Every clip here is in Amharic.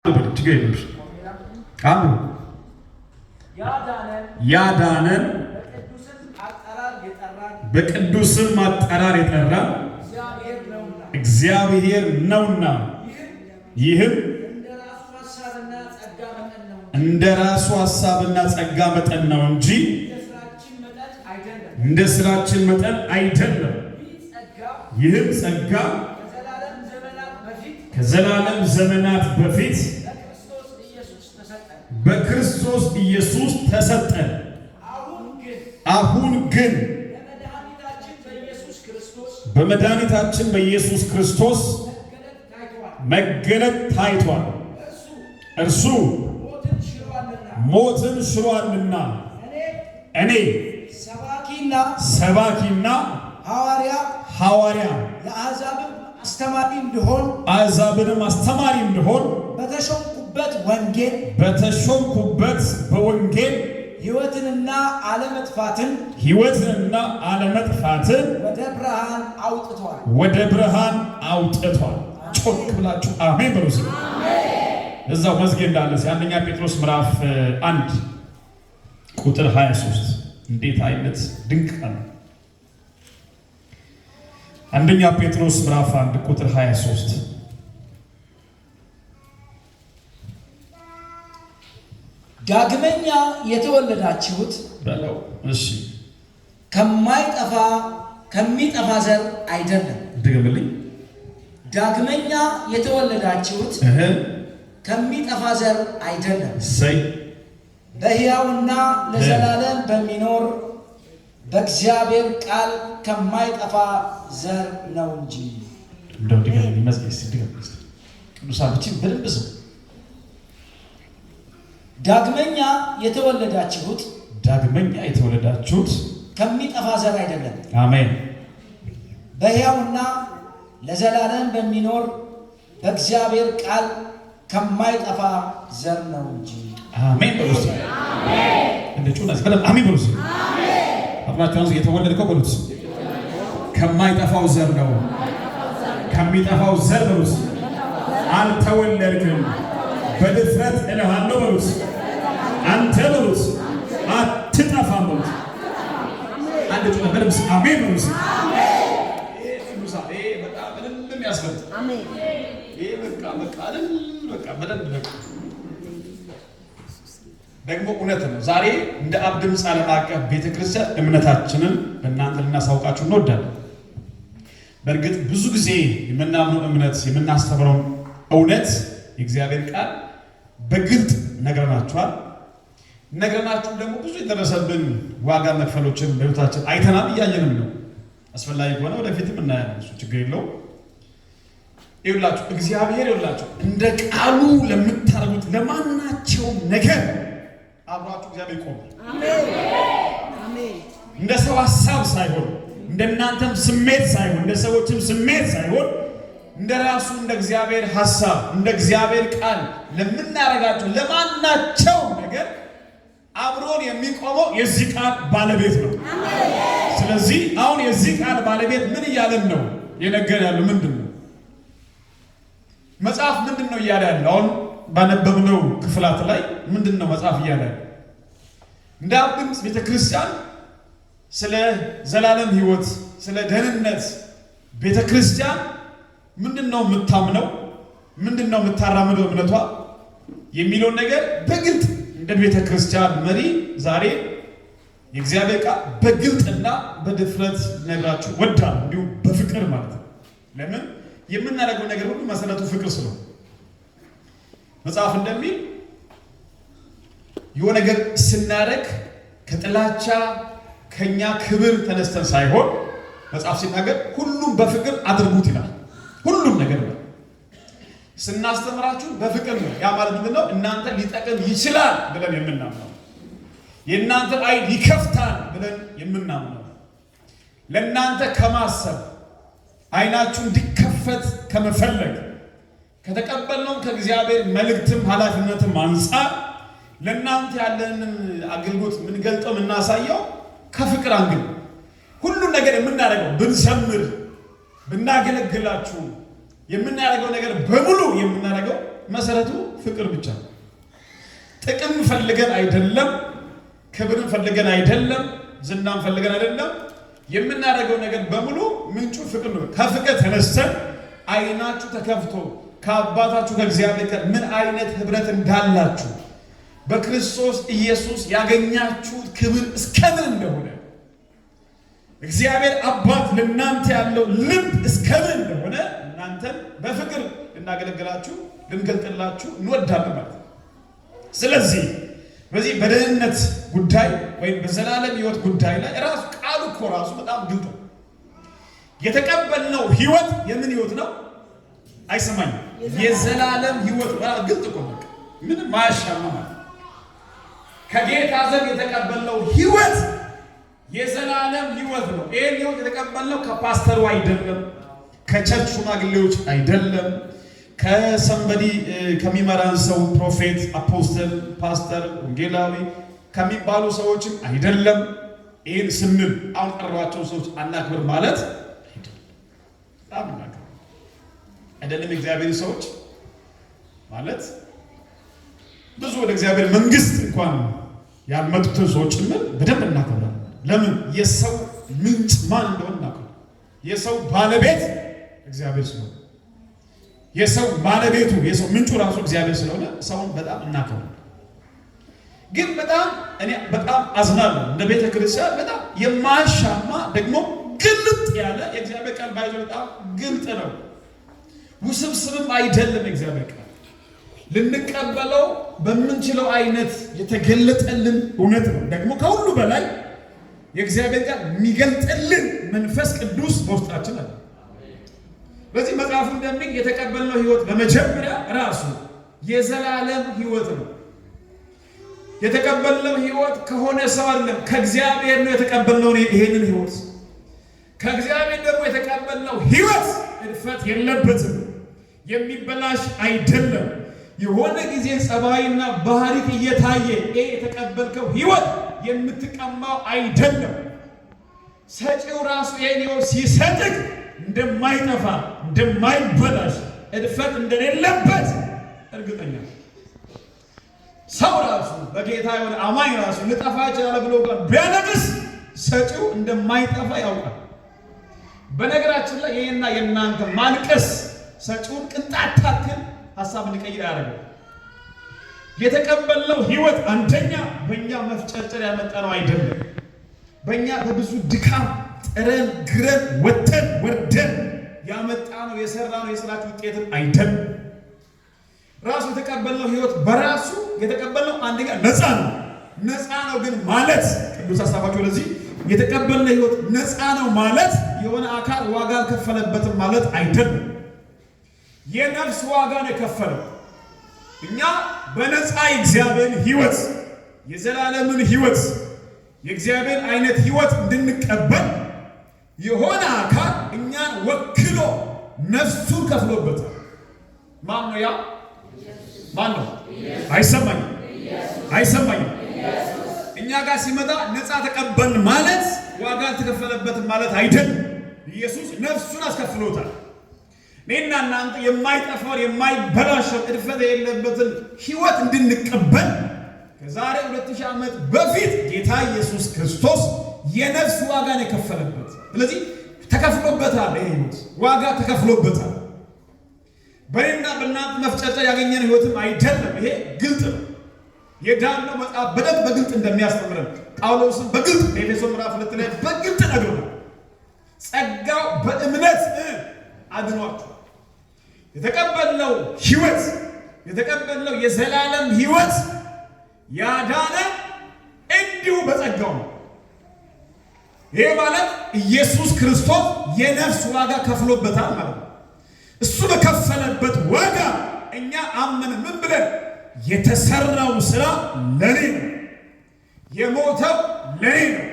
ችግር የለም። አንብቡ። ያዳነን በቅዱስም አጠራር የጠራን እግዚአብሔር ነውና፣ ይህም እንደ ራሱ ሐሳብና ጸጋ መጠን ነው እንጂ እንደ ስራችን መጠን አይደለም። ይህም ጸጋ ከዘላለም ዘመናት በፊት በክርስቶስ ኢየሱስ ተሰጠን። አሁን ግን በመድኃኒታችን በኢየሱስ ክርስቶስ መገለጥ ታይቷል። እርሱ ሞትን ሽሯልና እኔ ሰባኪና ሐዋርያ ለአሕዛብም አስተማሪ እንድሆን አሕዛብንም አስተማሪ እንድሆን በተሾምኩበት ወንጌል በተሾምኩበት በወንጌል ሕይወትንና አለመጥፋትን ሕይወትንና አለመጥፋትን ወደ ብርሃን አውጥቷል። ወደ ብርሃን አውጥቷል። ጮክ ብላችሁ አሜን በሉ። እዛው መዝጌ እንዳለ አንደኛ ጴጥሮስ ምዕራፍ 1 ቁጥር 23 እንዴት አይነት ድንቅ ቃል ነው! አንደኛ ጴጥሮስ ምዕራፍ 1 ቁጥር 23። ዳግመኛ የተወለዳችሁት በለው። እሺ፣ ከማይጠፋ ከሚጠፋ ዘር አይደለም። ድገምልኝ። ዳግመኛ የተወለዳችሁት ከሚጠፋ ዘር አይደለም። እሰይ። በሕያውና ለዘላለም በሚኖር በእግዚአብሔር ቃል ከማይጠፋ ዘር ነው እንጂ። እንደው ድገምልኝ። መዝጊያ እስኪ ድገምልኝ። ቅዱሳን ብቻ በደንብ ስሙ። ዳግመኛ የተወለዳችሁት ዳግመኛ የተወለዳችሁት ከሚጠፋ ዘር አይደለም። አሜን። በሕያውና ለዘላለም በሚኖር በእግዚአብሔር ቃል ከማይጠፋ ዘር ነው እንጂ። አሜን በሉ እስኪ። እንደ ጩና በደንብ አሜን በሉ እስኪ። አብራችሁ የተወለድከው በሉት ከማይጠፋው ዘር ነው። ከሚጠፋው ዘር በሉት አልተወለድክም። በድፍረት እልሃለሁ በሉት አንተ በሉት አትጠፋም በሉት። አንድ ጩና በደንብ አሜን በሉት። ይሄ በጣም እልል የሚያስፈልግ፣ ይሄ በቃ በቃ እልል በቃ በደንብ በቃ ደግሞ እውነት ነው። ዛሬ እንደ አብ ድምፅ ዓለም አቀፍ ቤተክርስቲያን እምነታችንን ለእናንተ ልናሳውቃችሁ እንወዳለን። በእርግጥ ብዙ ጊዜ የምናምነው እምነት፣ የምናስተምረው እውነት፣ የእግዚአብሔር ቃል በግልጥ ነግረናችኋል። ነግረናችሁም ደግሞ ብዙ የደረሰብን ዋጋ መክፈሎችን በሕይወታችን አይተናል፣ እያየንም ነው። አስፈላጊ ከሆነ ወደፊትም እናያለን። እሱ ችግር የለውም። ይኸውላችሁ እግዚአብሔር ይኸውላችሁ እንደ ቃሉ ለምታደርጉት ለማናቸውም ነገር አብሯችሁ እግዚአብሔር ይቆማል። እንደ ሰው ሀሳብ ሳይሆን፣ እንደ እናንተም ስሜት ሳይሆን፣ እንደ ሰዎችም ስሜት ሳይሆን፣ እንደ ራሱ እንደ እግዚአብሔር ሀሳብ እንደ እግዚአብሔር ቃል ለምናደርጋቸው ለማናቸው ነገር አብሮን የሚቆመው የዚህ ቃል ባለቤት ነው። ስለዚህ አሁን የዚህ ቃል ባለቤት ምን እያለን ነው የነገር ያለው? ምንድን ነው መጽሐፍ ምንድን ነው እያለ ያለው? አሁን ባነበብነው ክፍላት ላይ ምንድን ነው መጽሐፍ እያለ ያለው? እንደ አብ ድምፅ ቤተክርስቲያን ስለ ዘላለም ሕይወት፣ ስለ ደህንነት ቤተክርስቲያን ምንድን ነው የምታምነው? ምንድን ነው የምታራምደው እምነቷ የሚለውን ነገር በግልጥ እንደ ቤተክርስቲያን መሪ ዛሬ የእግዚአብሔር ቃል በግልጥና በድፍረት ነግራችሁ ወዳለሁ። እንዲሁም በፍቅር ማለት ነው። ለምን የምናደርገው ነገር ሁሉ መሰረቱ ፍቅር ስለሆነ፣ መጽሐፍ እንደሚል የሆነ ነገር ስናደርግ ከጥላቻ ከኛ ክብር ተነስተን ሳይሆን መጽሐፍ ሲናገር ሁሉም በፍቅር አድርጉት ይላል። ሁሉም ነገር ነው። ስናስተምራችሁ በፍቅር ነው። ያ ማለት ምንድን ነው? እናንተ ሊጠቅም ይችላል ብለን የምናምነው፣ የእናንተን ዓይን ይከፍታል ብለን የምናምነው፣ ለእናንተ ከማሰብ፣ ዓይናችሁ እንዲከፈት ከመፈለግ፣ ከተቀበልነው ከእግዚአብሔር መልእክትም ኃላፊነትም አንጻር ለእናንተ ያለንን አገልግሎት የምንገልጠው የምናሳየው ከፍቅር angle ሁሉን ነገር የምናደርገው፣ ብንዘምር ብናገለግላችሁ የምናደርገው ነገር በሙሉ የምናደርገው መሰረቱ ፍቅር ብቻ ነው። ጥቅም ፈልገን አይደለም፣ ክብርን ፈልገን አይደለም፣ ዝናን ፈልገን አይደለም። የምናደርገው ነገር በሙሉ ምንጩ ፍቅር ነው። ከፍቅር ተነስተን አይናችሁ ተከፍቶ ከአባታችሁ ከእግዚአብሔር ጋር ምን አይነት ህብረት እንዳላችሁ፣ በክርስቶስ ኢየሱስ ያገኛችሁት ክብር እስከምን እንደሆነ፣ እግዚአብሔር አባት ለእናንተ ያለው ልብ እስከምን እንደሆነ እናንተን በፍቅር ልናገለግላችሁ፣ ልንገልጥላችሁ እንወዳለን ማለት ነው። ስለዚህ በዚህ በደህንነት ጉዳይ ወይም በዘላለም ሕይወት ጉዳይ ላይ ራሱ ቃሉ እኮ ራሱ በጣም ግልጥ ነው። የተቀበልነው ሕይወት የምን ሕይወት ነው? አይሰማኝም። የዘላለም ሕይወት ግልጥ እኮ፣ በቃ ምንም ማያሻማ ማለት። ከጌታ ዘንድ የተቀበልነው ሕይወት የዘላለም ሕይወት ነው። ይህን ሕይወት የተቀበልነው ከፓስተሩ አይደለም፣ ከ church ሽማግሌዎች አይደለም፣ ከ somebody ከሚመራን ሰው prophet፣ apostle፣ ፓስተር፣ ወንጌላዊ ከሚባሉ ሰዎችም አይደለም። ይህን ስንል አሁን ጠሯቸው ሰዎች አናክብር ማለት አይደለም። በጣም እናክብር አይደለም። የእግዚአብሔር ሰዎች ማለት ብዙ ወደ እግዚአብሔር መንግስት እንኳን ያልመጡትን ሰዎች ጭምር በደንብ እናከብራለን። ለምን? የሰው ምንጭ ማን እንደሆነ እናውቃለን። የሰው ባለቤት እግዚአብሔር ስለሆነ፣ የሰው ባለቤቱ፣ የሰው ምንጩ ራሱ እግዚአብሔር ስለሆነ ሰውን በጣም እናከብራለን። ግን በጣም እኔ በጣም አዝናለሁ። እንደ ቤተ ክርስቲያን በጣም የማያሻማ ደግሞ ግልጥ ያለ የእግዚአብሔር ቃል ባይዞ በጣም ግልጥ ነው። ውስብስብም አይደለም። የእግዚአብሔር ቃል ልንቀበለው በምንችለው አይነት የተገለጠልን እውነት ነው። ደግሞ ከሁሉ በላይ የእግዚአብሔር ቃል የሚገልጥልን መንፈስ ቅዱስ በውስጣችን አለ። በዚህ መጽሐፉ እንደሚል የተቀበልነው ሕይወት በመጀመሪያ ራሱ የዘላለም ሕይወት ነው። የተቀበልነው ሕይወት ከሆነ ሰው አይደለም፣ ከእግዚአብሔር ነው የተቀበልነው ይሄንን ሕይወት። ከእግዚአብሔር ደግሞ የተቀበልነው ሕይወት እድፈት የለበትም፣ የሚበላሽ አይደለም። የሆነ ጊዜ ጸባይና ባህሪ እየታየ ይሄ የተቀበልከው ሕይወት የምትቀማው አይደለም። ሰጪው ራሱ ይሄን ሕይወት ሲሰጥህ እንደማይጠፋ፣ እንደማይበላሽ፣ እድፈት እንደሌለበት እርግጠኛ ነው። ሰው ራሱ በጌታ የሆነ አማኝ ራሱ ልጠፋ ይችላል ብሎ እንኳን ቢያለቅስ ሰጪው እንደማይጠፋ ያውቃል። በነገራችን ላይ ይሄና የእናንተ ማልቀስ ሰጪውን ቅንጣት ታክል ሀሳብ እንዲቀይር አያደርገው። የተቀበልነው ሕይወት አንደኛ በእኛ መፍጨርጨር ያመጣነው አይደለም። በእኛ በብዙ ድካም ጥረን ግረን ወጥተን ወርደን ያመጣነው፣ የሰራነው የስራችን ውጤትም አይደለም። ራሱ የተቀበልነው ሕይወት በራሱ የተቀበልነው አንደኛ ነፃ ነው። ነፃ ነው ግን ማለት፣ ቅዱስ ሀሳባቸው ወደዚህ፣ የተቀበልነው ሕይወት ነፃ ነው ማለት የሆነ አካል ዋጋ አልከፈለበትም ማለት አይደለም። የነፍስ ዋጋ ነው የከፈለው። እኛ በነፃ የእግዚአብሔርን ሕይወት፣ የዘላለምን ሕይወት፣ የእግዚአብሔር አይነት ሕይወት እንድንቀበል የሆነ አካል እኛን ወክሎ ነፍሱን ከፍሎበታል። ማን ነው ያ? ማን ነው? አይሰማኝም፣ አይሰማኝም። እኛ ጋር ሲመጣ ነፃ ተቀበልን ማለት ዋጋ አልተከፈለበትም ማለት አይደለም። ኢየሱስ ነፍሱን አስከፍሎታል። እኔና እናንተ የማይጠፋውን፣ የማይበላሸው፣ እድፈት የሌለበትን ሕይወት እንድንቀበል ከዛሬ 2000 ዓመት በፊት ጌታ ኢየሱስ ክርስቶስ የነፍስ ዋጋን የከፈለበት። ስለዚህ ተከፍሎበታል። ይሄ ሕይወት ዋጋ ተከፍሎበታል። በእኔና በእናንተ መፍጨርጨር ያገኘን ሕይወትም አይደለም። ይሄ ግልጥ ነው። የዳነው መጽሐፍ በደንብ በግልጥ እንደሚያስተምረን ጳውሎስም በግልጥ በኤፌሶን ምዕራፍ 2 ላይ በግልጥ ነግሮናል። ጸጋው በእምነት አድኗችሁ የተቀበልነው ሕይወት፣ የተቀበልነው የዘላለም ሕይወት ያዳነ እንዲሁ በጸጋው ነው። ይሄ ማለት ኢየሱስ ክርስቶስ የነፍስ ዋጋ ከፍሎበታል ማለት ነው። እሱ በከፈለበት ዋጋ እኛ አመን። ምን ብለን? የተሰራው ስራ ለኔ ነው፣ የሞተው ለኔ ነው፣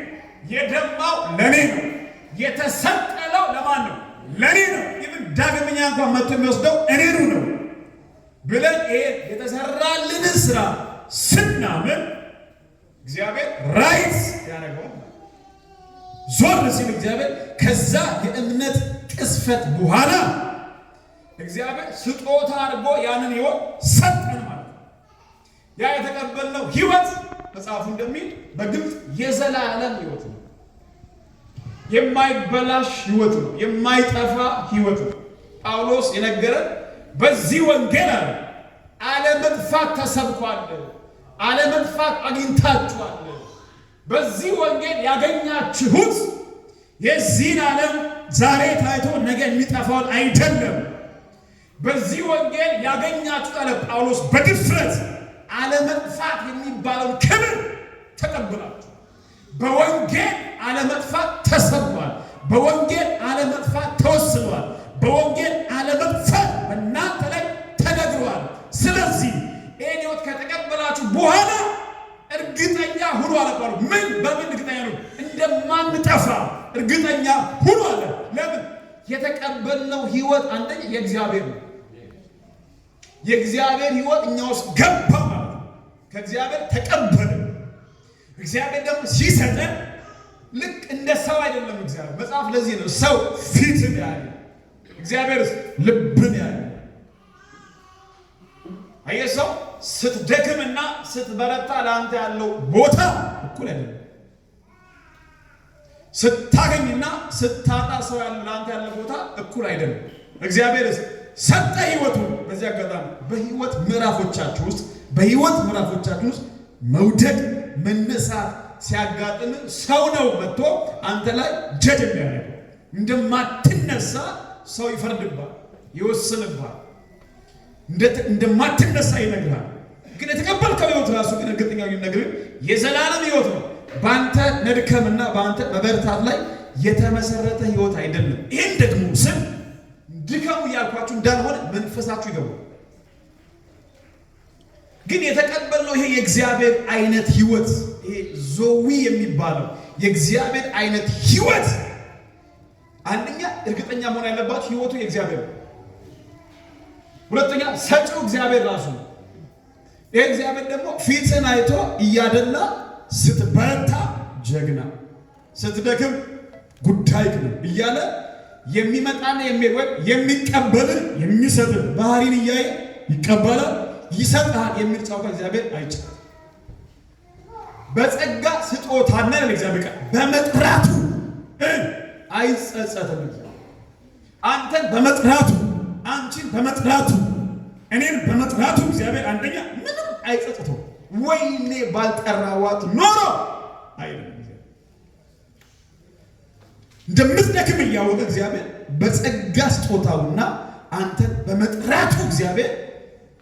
የደማው ለኔ ነው፣ የተሰቀለው ለማን ነው? ለኔ ነው። ይህን ዳግመኛ እንኳን መጥቶ የሚወስደው እኔኑ ነው ብለን ይሄ የተሰራልንን ስራ ስናምን እግዚአብሔር right ያደረገዋል። ዞር ሲል እግዚአብሔር ከዛ የእምነት ቅስፈት በኋላ እግዚአብሔር ስጦታ አድርጎ ያንን ህይወት ሰጠን ማለት ነው። ያ የተቀበልነው ህይወት መጽሐፉ እንደሚል በግልጽ የዘላለም ህይወት ነው። የማይበላሽ ህይወት ነው። የማይጠፋ ህይወት ነው። ጳውሎስ የነገረን በዚህ ወንጌል አለ አለመጥፋት ተሰብኳል፣ አለመጥፋት አግኝታችኋል። በዚህ ወንጌል ያገኛችሁት የዚህን ዓለም ዛሬ ታይቶ ነገ የሚጠፋውን አይደለም። በዚህ ወንጌል ያገኛችሁት አለ ጳውሎስ በድፍረት አለመጥፋት የሚባለውን ክብር ተቀብላችሁ። በወንጌል አለመጥፋት ተሰብኳል። በወንጌል አለመጥፋት ተወስኗል። በወንጌል አለመጥፋት በእናንተ ላይ ተነግሯል። ስለዚህ ይህን ሕይወት ከተቀበላችሁ በኋላ እርግጠኛ ሁኑ አለ ጳውሎስ። ምን በምን እርግጠኛ ነው? እንደማንጠፋ እርግጠኛ ሁኑ አለ። ለምን? የተቀበልነው ሕይወት አንደኛ የእግዚአብሔር ነው። የእግዚአብሔር ሕይወት እኛ ውስጥ ገባ ማለት ነው። ከእግዚአብሔር ተቀበልን። እግዚአብሔር ደግሞ ሲሰጠን ልክ እንደ ሰው አይደለም። እግዚአብሔር መጽሐፍ ለዚህ ነው ሰው ፊትን ያያል፣ እግዚአብሔር ልብን ያያል። አየህ፣ ሰው ስትደክምና ስትበረታ ለአንተ ያለው ቦታ እኩል አይደለም። ስታገኝና ስታጣ ሰው ያለው ለአንተ ያለው ቦታ እኩል አይደለም። እግዚአብሔር ሰጠ ሕይወቱን። በዚህ አጋጣሚ በህይወት ምዕራፎቻችሁ ውስጥ መውደቅ መነሳት ሲያጋጥም ሰው ነው መጥቶ አንተ ላይ ጀጅ የሚያደርገው። እንደማትነሳ ሰው ይፈርድብሃል፣ ይወስንብሃል፣ እንደማትነሳ ይነግርሃል። ግን የተቀበልከው ህይወት ራሱ ግን እርግጠኛ ነግር የዘላለም ህይወት ነው። በአንተ መድከምና በአንተ መበርታት ላይ የተመሰረተ ህይወት አይደለም። ይህን ደግሞ ስል ድከሙ እያልኳችሁ እንዳልሆነ መንፈሳችሁ ይገባል። ግን የተቀበልነው ይሄ የእግዚአብሔር አይነት ህይወት፣ ይሄ ዞዊ የሚባለው የእግዚአብሔር አይነት ህይወት፣ አንደኛ እርግጠኛ መሆን ያለባችሁ ህይወቱ የእግዚአብሔር ነው። ሁለተኛ ሰጪው እግዚአብሔር ራሱ ነው። ይሄ እግዚአብሔር ደግሞ ፊትን አይቶ እያደላ ስትበረታ ጀግና፣ ስትደክም ጉዳይ ነው እያለ የሚመጣና የሚሄድ ወይም የሚቀበል የሚሰጥ ባህሪን እያየ ይቀበላል፣ ይሰጥሃል የሚል ጨዋታ እግዚአብሔር አይጫወትም። በጸጋ ስጦታና እግዚአብሔር ቃል በመጥራቱ አይጸጸትም። አንተን በመጥራቱ፣ አንቺን በመጥራቱ፣ እኔን በመጥራቱ እግዚአብሔር አንደኛ ምንም አይጸጽተው። ወይኔ ባልጠራዋት ኖሮ አይልም። እንደምትደክም እያወቀ እግዚአብሔር በጸጋ ስጦታውና አንተን በመጥራቱ እግዚአብሔር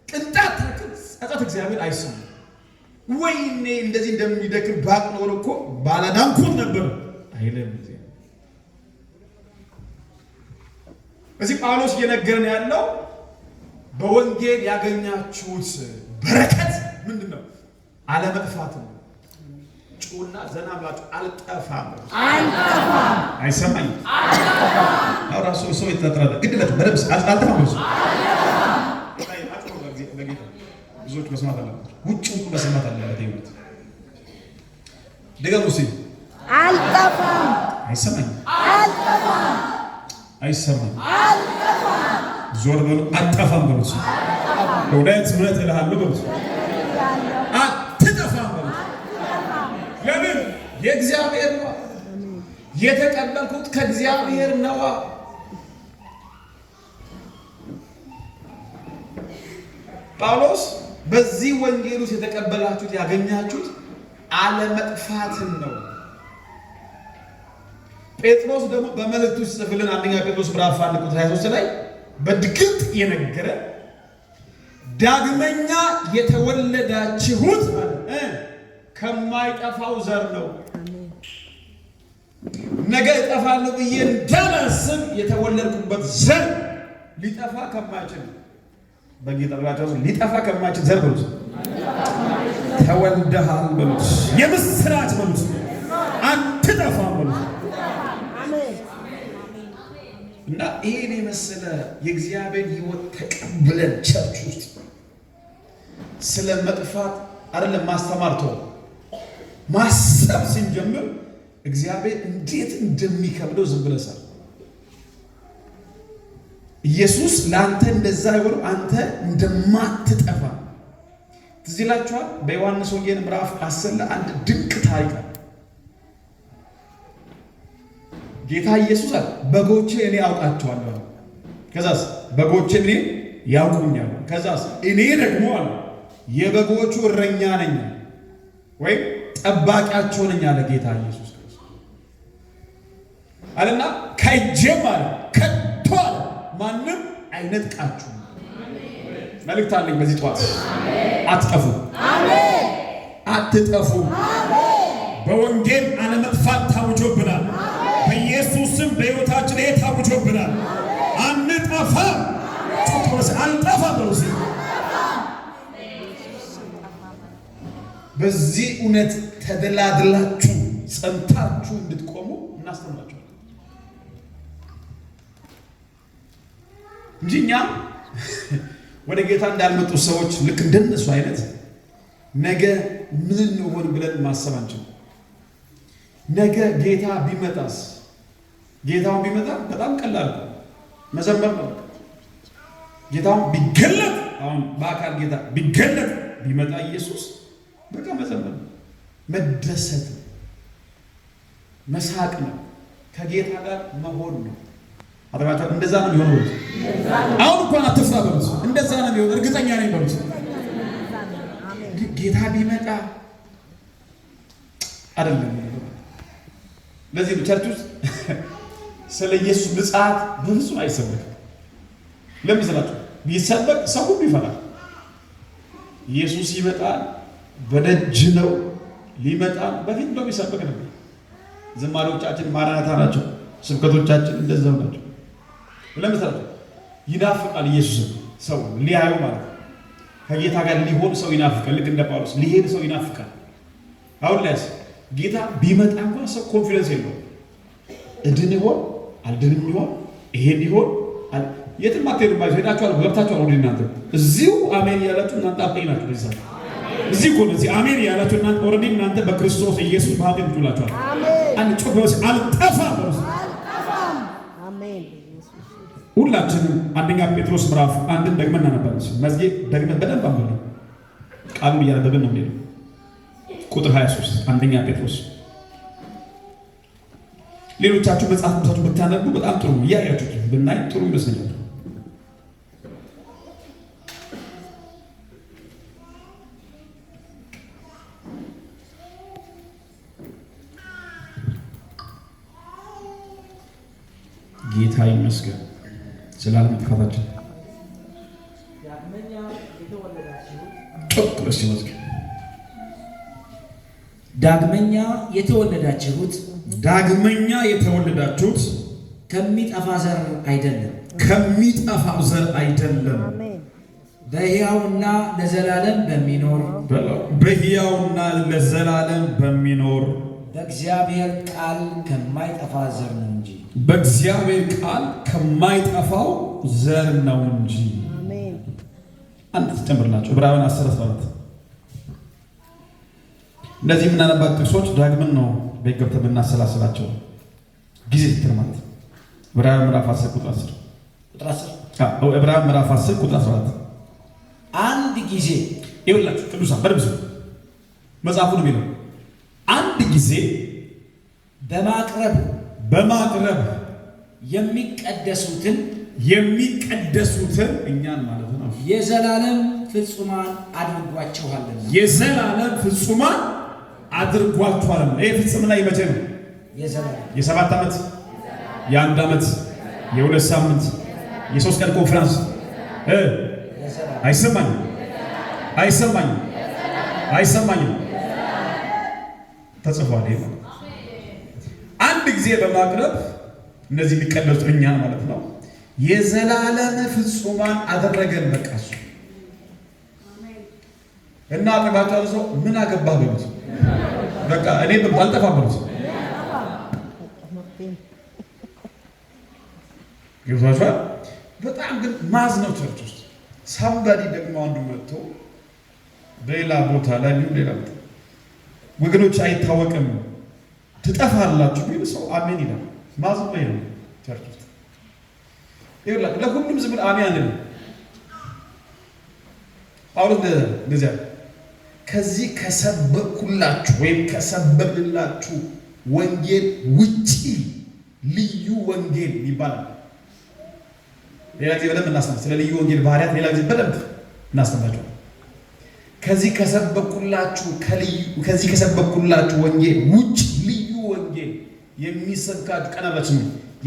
ቅንጣት ታክል ጸጸት እግዚአብሔር አይሰማም። ወይኔ እንደዚህ እንደሚደክም ባቅ ኖሮ እኮ ባላዳንኩት ነበር አይልም። እዚህ ጳውሎስ እየነገረን ያለው በወንጌል ያገኛችሁት በረከት ምንድን ነው? አለመጥፋት ነው። ጩና ዘና ብላችሁ አልጠፋም። አልጠፋም። አይሰማኝም። አሁን ራሱ ሰው ይጠራጠራል። ግድ የለትም፣ በደምብ አልጠፋም። ብዙ ብዙዎች መስማት አለባቸው። ውጭ ሁሉ መስማት አለበት። ህይወት ድገሙ እስኪ። አልጠፋም። አይሰማኝም። አልጠፋም። አይሰማኝም። አልጠፋም። ዞር በሉ። አጠፋም በሉት። እውነት እውነት እልሃለሁ በሉት። አትጠፋም በሉት። ለምን? የእግዚአብሔር ነዋ። የተቀበልኩት ከእግዚአብሔር ነዋ። ጳውሎስ በዚህ ወንጌል ውስጥ የተቀበላችሁት ያገኛችሁት አለመጥፋትን ነው። ጴጥሮስ ደግሞ በመልእክቱ ሲጽፍልን አንደኛ ጴጥሮስ ምዕራፍ 1 ቁጥር 23 ላይ በድግጥ የነገረ ዳግመኛ የተወለዳችሁት ከማይጠፋው ዘር ነው። ነገ እጠፋለሁ ብዬ እንዳላስብ የተወለድኩበት ዘር ሊጠፋ ከማይችል፣ በጌታ ብላችሁ ሊጠፋ ከማይችል ዘር በሉት ተወልደሃል በሉት። የምስራች በሉት። አትጠፋም በሉት። እና ይሄን የመሰለ የእግዚአብሔር ሕይወት ተቀብለን church ውስጥ ስለ መጥፋት አይደለም ማስተማር ተው፣ ማሰብ ስንጀምር እግዚአብሔር እንዴት እንደሚከብደው ዝም ብለህ ሳል። ኢየሱስ ለአንተ እንደዛ የሆነው አንተ እንደማትጠፋ ትዝ ይላችኋል። በዮሐንስ ወንጌል ምዕራፍ 10 ለአንድ ድንቅ ታሪክ አለ። ጌታ ኢየሱስ አለ በጎቼ እኔ አውቃቸዋለሁ አለ። ከዛስ በጎቼ እኔ ያውቁኛል። ከዛስ እኔ ደግሞ አለ የበጎቹ እረኛ ነኝ ወይም ጠባቂያቸው ነኝ አለ ጌታ ኢየሱስ ክርስቶስ አለና ከእጄም አለ ከቶ አለ ማንም አይነጥቃችሁም። መልእክት አለኝ በዚህ ጠዋት፣ አትጠፉ፣ አትጠፉ። በወንጌል አለመጥፋት ታውጆብናል። በኢየሱስ ስም በሕይወታችን ይሄ ታውጆብናል። አንጠፋም። ጮክ አልጠፋም በሉ እስኪ። በዚህ እውነት ተደላድላችሁ ጸንታችሁ እንድትቆሙ እናስተምራችኋለን እንጂ እኛ ወደ ጌታ እንዳልመጡ ሰዎች ልክ እንደነሱ አይነት ነገ ምን እንሆን ብለን ማሰብ አንችልም። ነገ ጌታ ቢመጣስ? ጌታውን ቢመጣ በጣም ቀላል ነው፣ መዘመር ነው። ጌታውን ቢገለጥ አሁን በአካል ጌታ ቢገለጥ ቢመጣ ኢየሱስ በቃ መዘመር ነው፣ መደሰት ነው፣ መሳቅ ነው፣ ከጌታ ጋር መሆን ነው። አጥባቸው እንደዛ ነው የሚሆነው። በሉት አሁን እንኳን አትፍራ በሉት። እንደዛ ነው የሚሆነው፣ እርግጠኛ ነኝ በሉት። ጌታ ቢመጣ አይደለም። ለዚህ ነው church ውስጥ ስለ ኢየሱስ ምጽአት በፍጹም አይሰበክም። ለምን ስላችሁ ቢሰበክ ሰው ሁሉ ይፈራል። ኢየሱስ ይመጣል፣ በደጅ ነው ሊመጣ። በፊት እንደውም ይሰበክ ነበር። ዝማሬዎቻችን ማራናታ ናቸው፣ ስብከቶቻችን እንደዛው ናቸው። ለምን ስላችሁ ይናፍቃል ኢየሱስን ሰው ሊያዩ ማለት ነው። ከጌታ ጋር ሊሆን ሰው ይናፍቃል። ልክ እንደ ጳውሎስ ሊሄድ ሰው ይናፍቃል። አሁን ላይስ ጌታ ቢመጣ እንኳን ሰው confidence የለውም። እድን ይሆን አልድንም ይሆን ይሄድ ይሆን የትም አትሄዱም። ባይዞ ሄዳችኋል፣ ገብታችኋል። ወደ እናንተ እዚሁ አሜን እያላችሁ እናንተ አጠኝ ናችሁ። በዚህ ሰዓት እዚህ እኮ ነው፣ እዚህ አሜን እያላችሁ እናንተ already እናንተ በክርስቶስ ኢየሱስ በኃጢአት ትውላችኋል። አንድ ጮክ በሉ፣ አልጠፋም በሉ። ሁላችንም አንደኛ ጴጥሮስ ምዕራፍ 1ን ደግመን እናነባለን። መዝጌ ደግመን በደንብ አንብበን ቃሉን እያነበብን ነው የምንሄደው። ቁጥር 23 አንደኛ ጴጥሮስ። ሌሎቻችሁ መጽሐፍ ቅዱሳችሁ ብታነቡ በጣም ጥሩ፣ እያያችሁት ብናይ ጥሩ ይመስለኛል። ጌታ ይመስገን ስላለመጥፋታችን። ጮክ ብለሽ ይመስገን። ዳግመኛ የተወለዳችሁት ዳግመኛ የተወለዳችሁት ከሚጠፋ ዘር አይደለም፣ ከሚጠፋው ዘር አይደለም፣ በሕያውና ለዘላለም በሚኖር በሕያውና ለዘላለም በሚኖር በእግዚአብሔር ቃል ከማይጠፋ ዘር ነው እንጂ በእግዚአብሔር ቃል ከማይጠፋው ዘር ነው እንጂ። አንድ ትጨምርላችሁ ዕብራውያን 10:14። እነዚህ የምናነባት ጥቅሶች ዳግምን ነው ቤት ገብተን ብናሰላስላቸው ጊዜ ስትል ማለት ዕብራውያን ምዕራፍ 10 ቁጥር 10 ቁጥር 10 አዎ ዕብራውያን ምዕራፍ 10 ቁጥር 14 አንድ ጊዜ ይኸውላችሁ ቅዱሳን በደምብ ስሙ። መጽሐፉ ነው የሚለው አንድ ጊዜ በማቅረብ በማቅረብ የሚቀደሱትን የሚቀደሱትን እኛን ማለት ነው የዘላለም ፍጹማን አድርጓቸዋልና የዘላለም ፍጹማን አድርጓቸዋልና። ይሄ ፍጽምና የመቼ ነው? የዘላለም የ7 ዓመት፣ የ1 ዓመት፣ የ2 ሳምንት፣ የ3 ቀን ኮንፈረንስ አይሰማኝም፣ አይሰማኝም፣ አይሰማኝም። ተጽፏል። ይሄ አንድ ጊዜ በማቅረብ እነዚህ የሚቀደሱት እኛን ማለት ነው የዘላለም ፍጹማን አደረገን። በቃ እሱ እና አጠገባቸው ሰው ምን አገባህ በሉት። በቃ እኔ አልጠፋም በሉት። ገብቷችኋል? በጣም ግን ማዝ ነው church ውስጥ somebody ደግሞ አንዱ መጥቶ ሌላ ቦታ ላይ ቢሆን ሌላ ቦታ ወገኖች አይታወቅም ትጠፋላችሁ ቢል ሰው አሜን ይላል። ማዝ ነው ይሄ church ውስጥ ይኸውላችሁ ለሁሉም ዝም ብሎ አሜን አንልም። ጳውሎስ እንደዚያ ከዚህ ከሰበኩላችሁ ወይም ከሰበክላችሁ ወንጌል ውጪ ልዩ ወንጌል ይባላል። ሌላ ጊዜ በደንብ እናስተምር። ስለ ልዩ ወንጌል ባህሪያት ሌላ ጊዜ በደንብ እናስተምራቸዋለን። ከዚህ ከሰበኩላችሁ ወንጌል ውጭ ልዩ ወንጌል የሚሰብካችሁ፣ ቀና ብላችሁ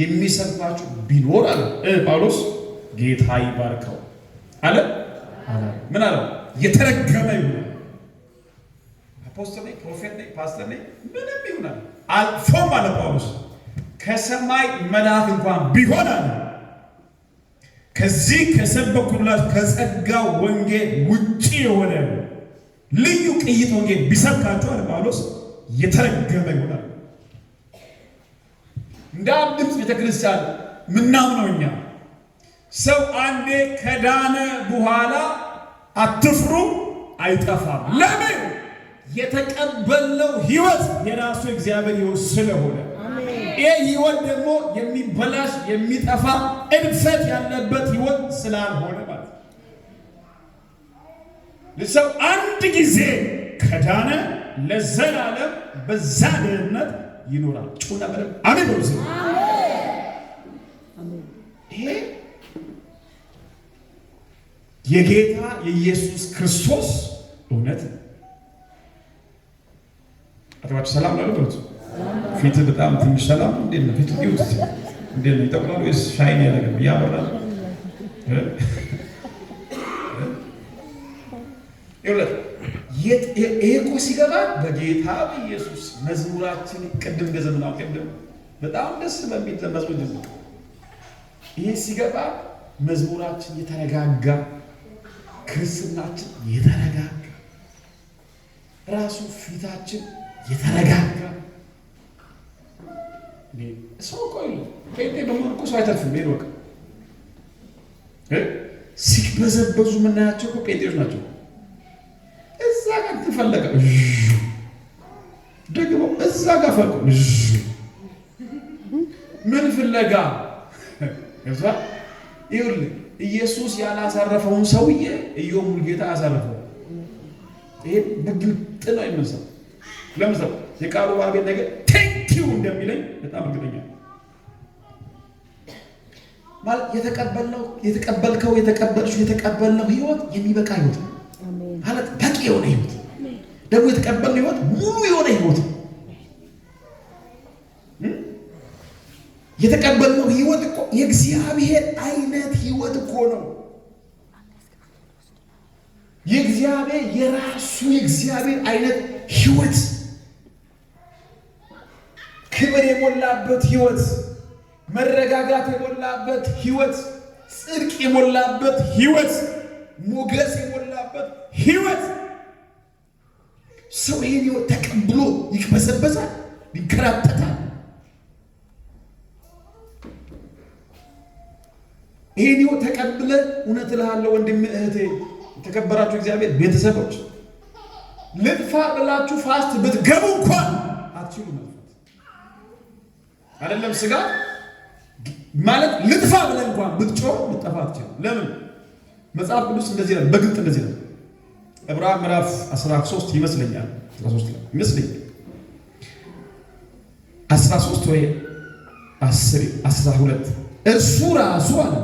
የሚሰብካችሁ ቢኖር አለ ጳውሎስ፣ ጌታ ይባርከው አለ። ምን አለው? የተረገመ ይሁን። Apostle ነኝ፣ prophet ነኝ፣ ፓስተር ነኝ፣ ምንም ይሁናል። አልፎም አለ ጳውሎስ ከሰማይ መልአክ እንኳን ቢሆን አለ ከዚህ ከሰበኩላችሁ ከጸጋው ወንጌል ውጪ የሆነ ልዩ ቅይጥ ወንጌል ቢሰብካችሁ አለ ጳውሎስ የተረገመ ይሆናል። እንደ አንድ ድምፅ ቤተክርስቲያን ምናምነው እኛ ሰው አንዴ ከዳነ በኋላ አትፍሩ፣ አይጠፋም። ለምን? የተቀበልነው ህይወት የራሱ እግዚአብሔር ህይወት ስለሆነ ይህ ህይወት ደግሞ የሚበላሽ፣ የሚጠፋ፣ እድፈት ያለበት ህይወት ስላልሆነ ማለት ነው። ሰው አንድ ጊዜ ከዳነ ለዘላለም በዛ ደህንነት ይኖራል። ጩና በደንብ አሜን በሉ። ይሄ የጌታ የኢየሱስ ክርስቶስ እውነት ነው። አጥባችሁ ሰላም ነው በሉት። ፊት በጣም ትንሽ ሰላም ነው። እንዴት ነው ፊት? ይሁት እንዴት ነው? ይጠቁራል ወይስ shine ያደረገ ነው? ያበራል? ይኸውልህ ይሄ እኮ ሲገባ በጌታ በኢየሱስ መዝሙራችን ቅድም ገዘምናው ቅድም በጣም ደስ በሚል መዝሙር ጀምር። ይሄ ሲገባ መዝሙራችን የተረጋጋ፣ ክርስትናችን የተረጋጋ፣ ራሱ ፊታችን የተረጋጋ። ሰው እኮ ጴንጤ በመሆን እኮ ሰው አይተርፍም። ይሄን ወቅ ሲበዘበዙ የምናያቸው እኮ ጴንጤዎች ናቸው። እዛ ጋር ትፈለገ ደግሞ እዛ ጋር ፈልቆ ምን ፍለጋ ገብቶሃል? ይኸውልህ ኢየሱስ ያላሳረፈውን ሰውዬ ኢዮብ ሙሉጌታ አሳረፈው። ይሄ በግልጥ ነው የምንሰው። ለምሳሌ የቃሉ ባለቤት ነገር thank you እንደሚለኝ በጣም እርግጠኛ ማለት የተቀበልነው፣ የተቀበልከው፣ የተቀበልሽው፣ የተቀበልነው ህይወት የሚበቃ ህይወት ነው። ማለት በቂ የሆነ ህይወት፣ ደግሞ የተቀበልነው ህይወት ሙሉ የሆነ ህይወት ነው። የተቀበልነው ህይወት እኮ የእግዚአብሔር አይነት ህይወት እኮ ነው። የእግዚአብሔር የራሱ የእግዚአብሔር አይነት ህይወት፣ ክብር የሞላበት ህይወት፣ መረጋጋት የሞላበት ህይወት፣ ጽድቅ የሞላበት ህይወት፣ ሞገስ የሞላበት ህይወት። ሰው ይሄን ህይወት ተቀብሎ ይቅበዘበዛል፣ ይንከራተታል። ይሄን ህይወት ተቀብለ እውነት እልሃለሁ ወንድም እህቴ፣ የተከበራችሁ እግዚአብሔር ቤተሰቦች፣ ልጥፋ ብላችሁ fast ብትገቡ እንኳን አትችሉ መጥፋት። አይደለም ስጋ ማለት ልጥፋ ብለህ እንኳን ብትጮህ ልጠፋ አትችልም። ለምን? መጽሐፍ ቅዱስ እንደዚህ ነው፣ በግልጥ እንደዚህ ነው። ዕብራውያን ምዕራፍ 13 ይመስለኛል፣ 13 ላይ ይመስለኛል፣ 13 ወይ 10 12 እርሱ ራሱ አለ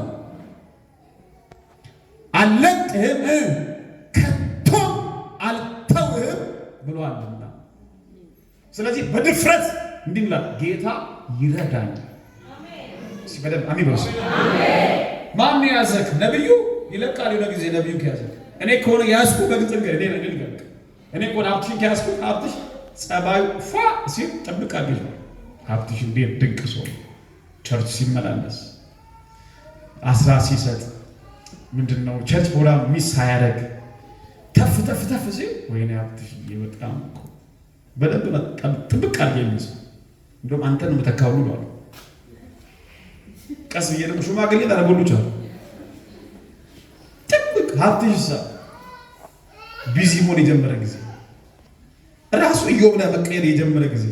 አልለቅህም ከቶ አልተውህም ብሏልና። ስለዚህ በድፍረት እንዲህ እንላለን፣ ጌታ ይረዳኛል። እስኪ በደንብ አሜን በሉ። ማን ያዘክ? ነብዩ ይለቃል። የሆነ ጊዜ ነብዩ ከያዘክ፣ እኔ ከሆነ ያዝኩ በግልጽ ንገር። እኔ እኔ እኔ ከሆነ ሀብትሽን ከያዝኩ ሀብትሽ ጸባዩ ፏ ሲል ጥብቅ አድርገሽ ነው። ሀብትሽ እንዴት ድንቅ ሰው፣ church ሲመላለስ፣ አስራት ሲሰጥ፣ ምንድን ነው church ፕሮግራም miss ሳያደርግ ተፍ ተፍ ተፍ ሲል ወይኔ ሀብትሽዬ በጣም እኮ በደንብ ጥብቅ አድርጌ የሚይዝ፣ እንደውም አንተን ነው የምተካው ብሏል። ቀስ ብዬ ደግሞ ሽማግሌ ታደርጎሉ ይችላል። ጥብቅ ሀብትሽ ሳ busy መሆን የጀመረ ጊዜ፣ ራሱ ኢዮብ ላይ መቀየር የጀመረ ጊዜ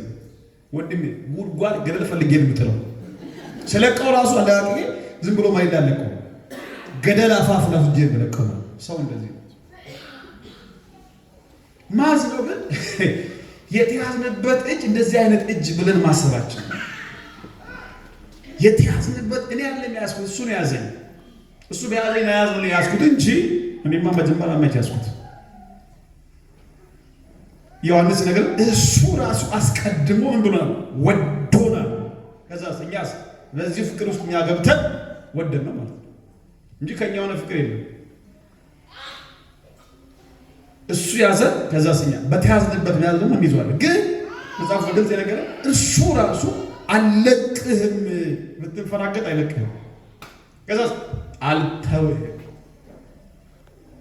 ወንድሜ ጉድጓድ ገደል ፈልጌ ነው የምጥለው። ስለቀው ራሱ አለቃቅቄ ዝም ብሎ ማይል አለቀው ገደል አፋፍ ራሱ እጄ የምለቀው ሰው እንደዚህ ነው። ማዝነው ግን የተያዝንበት እጅ እንደዚህ አይነት እጅ ብለን ማሰባችን የተያዝንበት እኔ ያለ ያዝኩት እሱ ነው ያዘኝ። እሱ በያዘኝ ነው ያዝነው ያዝኩት እንጂ እኔማ መጀመሪያ መቼ ያዝኩት? ዮሐንስ ነገር እሱ ራሱ አስቀድሞ ምን ብሎናል? ወዶናል። ከዛ እኛስ በዚህ ፍቅር ውስጥ እኛ ገብተን ወደን ነው ማለት ነው እንጂ ከኛ የሆነ ፍቅር የለም። እሱ ያዘ። ከዛ እኛ በተያዝንበት መያዝ ደግሞ እንይዘዋለን። ግን መጽሐፍ በግልጽ የነገረ እርሱ ራሱ አልለቅህም፣ ብትንፈራገጥ አይለቅህም። ከዛ አልተውህም፣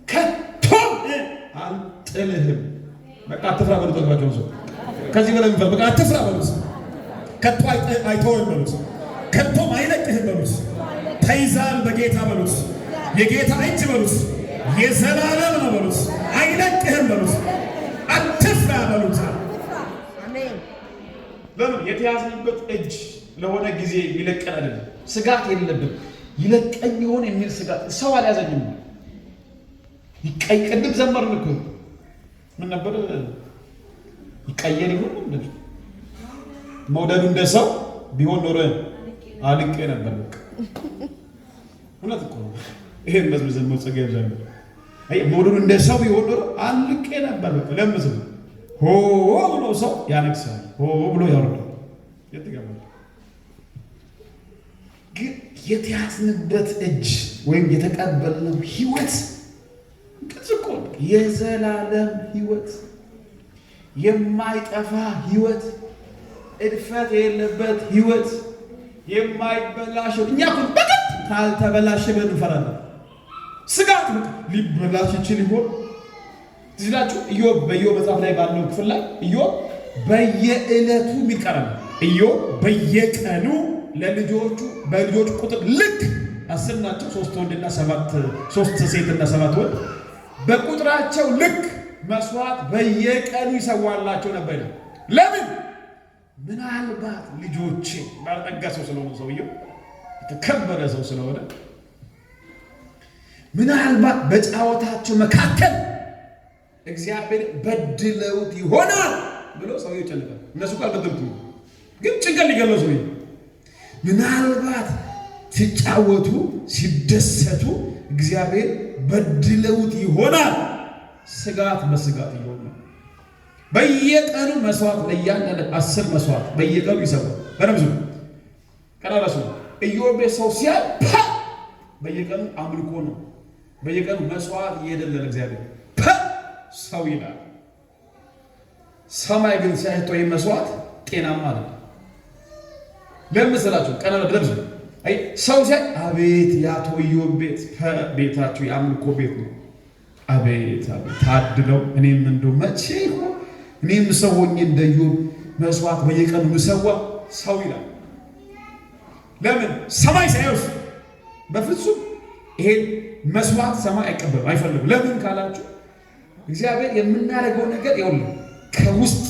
ከቶም አልጥልህም። በቃ አትፍራ በሉት። አጥባቸው ሰው ከዚህ በላይ የሚፈራ በቃ አትፍራ በሉት። ከቶ አይተውህም በሉት። ከቶም አይለቅህም በሉት። ተይዛል በጌታ በሉት። የጌታ እጅ በሉት። የዘላለም ነው በሉት። አይለቅህም በሉት። አትፍራ በሉት። አሜን። ለምን የተያዝንበት እጅ ለሆነ ጊዜ የሚለቀን አይደለም። ስጋት የለብን። ይለቀኝ ይሆን የሚል ስጋት ሰው አልያዘኝም። ይቀይ ቅድም ዘመርን እኮ ምን ነበር? ይቀየር ይሆን እንዴ? መውደዱ እንደ ሰው ቢሆን ኖሮ አልቄ ነበር። በቃ እውነት እኮ ነው። ይሄን መዝሙር ዘመሩ ጸጋ ይብዛል። አይ መውደዱ እንደ ሰው ቢሆን ኖሮ አልቄ ነበር። በቃ ለምን ሆ ብሎ ሰው ያነግሳል፣ ሆ ብሎ ያወርዳል። የት ይገባል? ግን የተያዝንበት እጅ ወይም የተቀበልነው ህይወት ግልጽ እኮ ነው። የዘላለም ህይወት፣ የማይጠፋ ህይወት፣ እድፈት የሌለበት ህይወት፣ የማይበላሸው እኛ እኮ በግድ ካልተበላሸ ብለን እንፈራለን። ስጋት በቃ ሊበላሽ ይችል ይሆን? ትዝ ይላችሁ ኢዮብ በኢዮብ መጽሐፍ ላይ ባለው ክፍል ላይ ኢዮብ በየዕለቱ የሚል ቃል አለ። ኢዮብ በየቀኑ ለልጆቹ በልጆቹ ቁጥር ልክ 10 ናቸው። 3 ወንድና 7 3 ሴትና 7 ወንድ በቁጥራቸው ልክ መስዋዕት በየቀኑ ይሰዋላቸው ነበር ይላል። ለምን? ምናልባት ልጆቼ ባለጠጋ ሰው ስለሆነ ሰውየው የተከበረ ሰው ስለሆነ ምናልባት በጫወታቸው መካከል እግዚአብሔር በድለውት ይሆናል ብሎ ሰውየው ይጨነቃል። እነሱ እኮ አልበደሉትም፣ ግን ጭንቀት ሊገለው ሰውየው ምናልባት ሲጫወቱ ሲደሰቱ እግዚአብሔር በድለውት ይሆናል። ስጋት በስጋት እየሆነ ነው። በየቀኑ መስዋዕት ለእያንዳንዱ 10 መስዋዕት በየቀኑ ይሰዋል። በደምብ ስሙ። ቀራራሱ ኢዮብ ሰው ሲያይ ፐ በየቀኑ አምልኮ ነው። በየቀኑ መስዋዕት እየሄደለ እግዚአብሔር ፐ ሰው ይላል። ሰማይ ግን ሲያይቶ ይህ መስዋዕት ጤናማ አይደለም። ለምን መሰላችሁ? ቀና በደምብ ስሙ። አይ ሰው ሲያይ አቤት የአቶ ኢዮብ ቤት ፐ ቤታቸው የአምልኮ ቤት ነው። አቤት አቤት ታድለው። እኔም እንደው መቼ ይሆን እኔም ሰው ሆኜ እንደ ኢዮብ መስዋዕት በየቀኑ ምሰዋ ሰው ይላል። ለምን ሰማይ ሳይወስ በፍጹም ይሄን መስዋዕት ሰማይ አይቀበልም፣ አይፈልግም። ለምን ካላችሁ እግዚአብሔር የምናደርገው ነገር ይኸውልህ ከውስጥ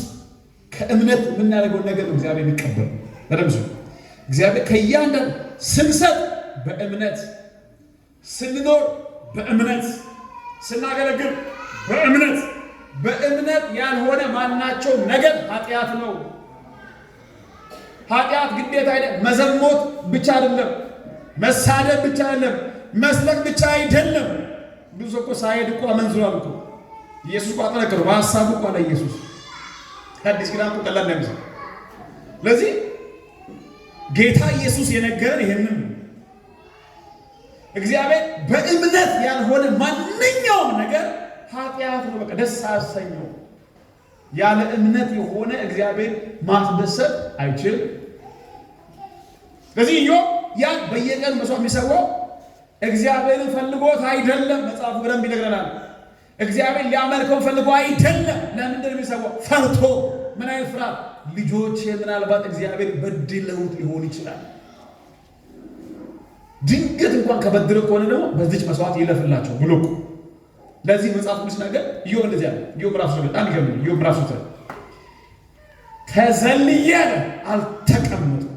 ከእምነት የምናደርገው ነገር ነው እግዚአብሔር የሚቀበል። በደምብ ስሙ። እግዚአብሔር ከእያንዳንዱ ስንሰጥ በእምነት ስንኖር በእምነት ስናገለግል በእምነት በእምነት ያልሆነ ማናቸው ነገር ኃጢአት ነው። ኃጢአት ግዴታ አይደለም። መዘሞት ብቻ አይደለም፣ መሳደብ ብቻ አይደለም፣ መስለቅ ብቻ አይደለም። ብዙ ሰው እኮ ሳይሄድ እኮ አመንዝሯል እኮ። ኢየሱስ እኮ አጠነከረው በሀሳቡ እኮ አለ ኢየሱስ። አዲስ ኪዳን እኮ ቀላል እንዳይመስል። ለዚህ ጌታ ኢየሱስ የነገረን ይሄንን ነው። እግዚአብሔር በእምነት ያልሆነ ማንኛውም ነገር ኃጢአት ነው። በቃ ደስ አያሰኘው። ያለ እምነት የሆነ እግዚአብሔር ማስደሰት አይችልም። ስለዚህ ኢዮብ ያን በየቀኑ መስዋዕት የሚሰዋው እግዚአብሔርን ፈልጎት አይደለም። መጽሐፉ በደንብ ይነግረናል። እግዚአብሔር ሊያመልከው ፈልጎ አይደለም። ለምንድን ነው የሚሰዋው? ፈርቶ። ምን አይነት ፍርሃት? ልጆቼ ምናልባት እግዚአብሔር በድለውት ሊሆን ይችላል። ድንገት እንኳን ከበድለው ከሆነ ደግሞ በዚች መስዋዕት ይለፍላቸው ብሎ እኮ። ለዚህ መጽሐፍ ቅዱስ ነገር ኢዮብ እንደዚህ አለ። ኢዮብ ምዕራፍ 3 በጣም ይገርም። ኢዮብ ምዕራፍ 3 ተዘልዬ አልተቀመጥኩም፣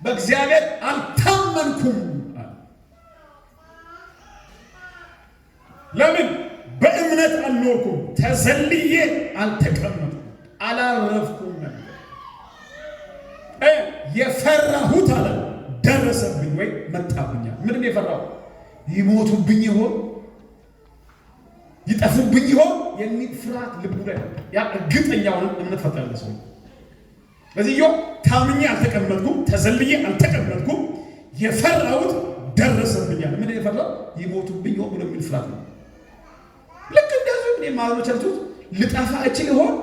በእግዚአብሔር አልታመንኩም አለ። ለምን? በእምነት በእምነት አልኖርኩም፣ ተዘልዬ አልተቀመጥኩም፣ አላረፍኩም ነበር። የፈራሁት አለ ደረሰብኝ ወይ መጣብኛል። ምንድን ነው የፈራሁት? ይሞቱብኝ ይሆን ይጠፉብኝ ይሆን የሚል ፍርሃት ልቡ ላይ ነበር። ያ እርግጠኛውን እምነት ፈጠረ ሰው። ስለዚህ ኢዮብ ታምኜ አልተቀመጥኩም፣ ተዘልዬ አልተቀመጥኩም፣ የፈራሁት ደረሰብኛል። ምን የፈራው? ይሞቱብኝ ይሆን ብሎ የሚል ፍርሃት ነው። ልክ እንደዚሁ እኔ ማዝኖ ቸርቹት ልጠፋ እችል ይሆን፣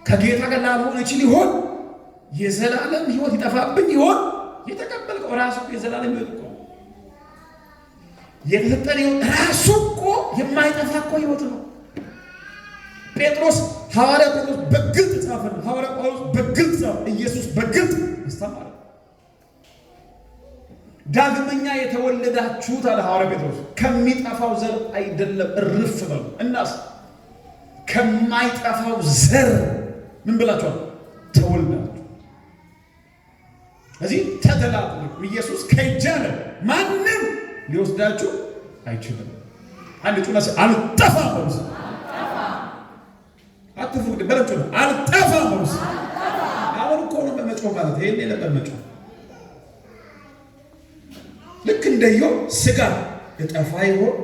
ከጌታ ጋር ላልሆን እችል ይሆን፣ የዘላለም ሕይወት ይጠፋብኝ ይሆን? የተቀበልከው ራሱ የዘላለም ሕይወት እኮ የተሰጠን ሕይወት ራሱ እኮ የማይጠፋ እኮ ሕይወት ነው። ጴጥሮስ ሐዋርያ ጴጥሮስ በግልጽ ጻፈን። ሐዋርያ ጳውሎስ በግልጽ ጻፈ። ኢየሱስ በግልጽ አስተማረ። ዳግመኛ የተወለዳችሁት አለ ሐዋርያ ጴጥሮስ ከሚጠፋው ዘር አይደለም፣ እርፍ በሉ። እናስ ከማይጠፋው ዘር ምን ብላችኋል? ተወልዳችሁ። እዚህ ተደላድሉ። ኢየሱስ ከእጄ አለ ማንም ሊወስዳችሁ አይችልም። አንድ ጩና አልጠፋም በሉ። አትፍሩ፣ በደምብ ጩና አልጠፋም በሉ። አሁን እኮ ነው መጮህ ማለት ይሄን ነበር መጮህ። ልክ እንደ ኢዮብ ስጋ እጠፋ ይሆን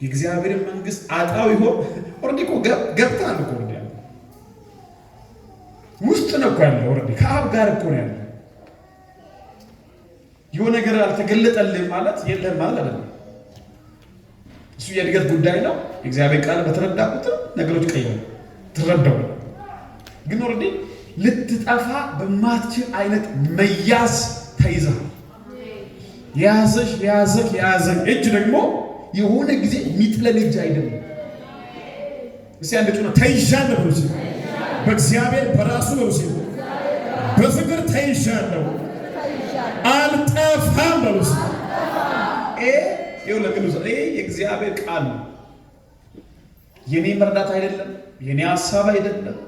የእግዚአብሔርን መንግስት አጣው ይሆን? Already እኮ ገብተሃል እኮ already ያለው ውስጥ ነው እኮ ያለው። Already ከአብ ጋር እኮ ነው ያለው። የሆነ ነገር አልተገለጠልህም ማለት የለህም ማለት አይደለም። እሱ የእድገት ጉዳይ ነው። የእግዚአብሔር ቃል በተረዳ ቁጥር ነገሮች ቀይራሉ፣ ትረዳው። ግን already ልትጠፋ በማትችል አይነት መያዝ ተይዘሃል። የያዘሽ የያዘህ የያዘህ እጅ ደግሞ የሆነ ጊዜ የሚጥለን እጅ አይደለም። እስቲ አንድ ጩና ተይዣለሁ በሉ እስኪ። በእግዚአብሔር በራሱ በሉ እስኪ። በፍቅር ተይዣለሁ አልጠፋም በሉ እስኪ። ይኸውልህ ቅዱስ ይሄ የእግዚአብሔር ቃል ነው። የኔ መረዳት አይደለም፣ የኔ ሀሳብ አይደለም።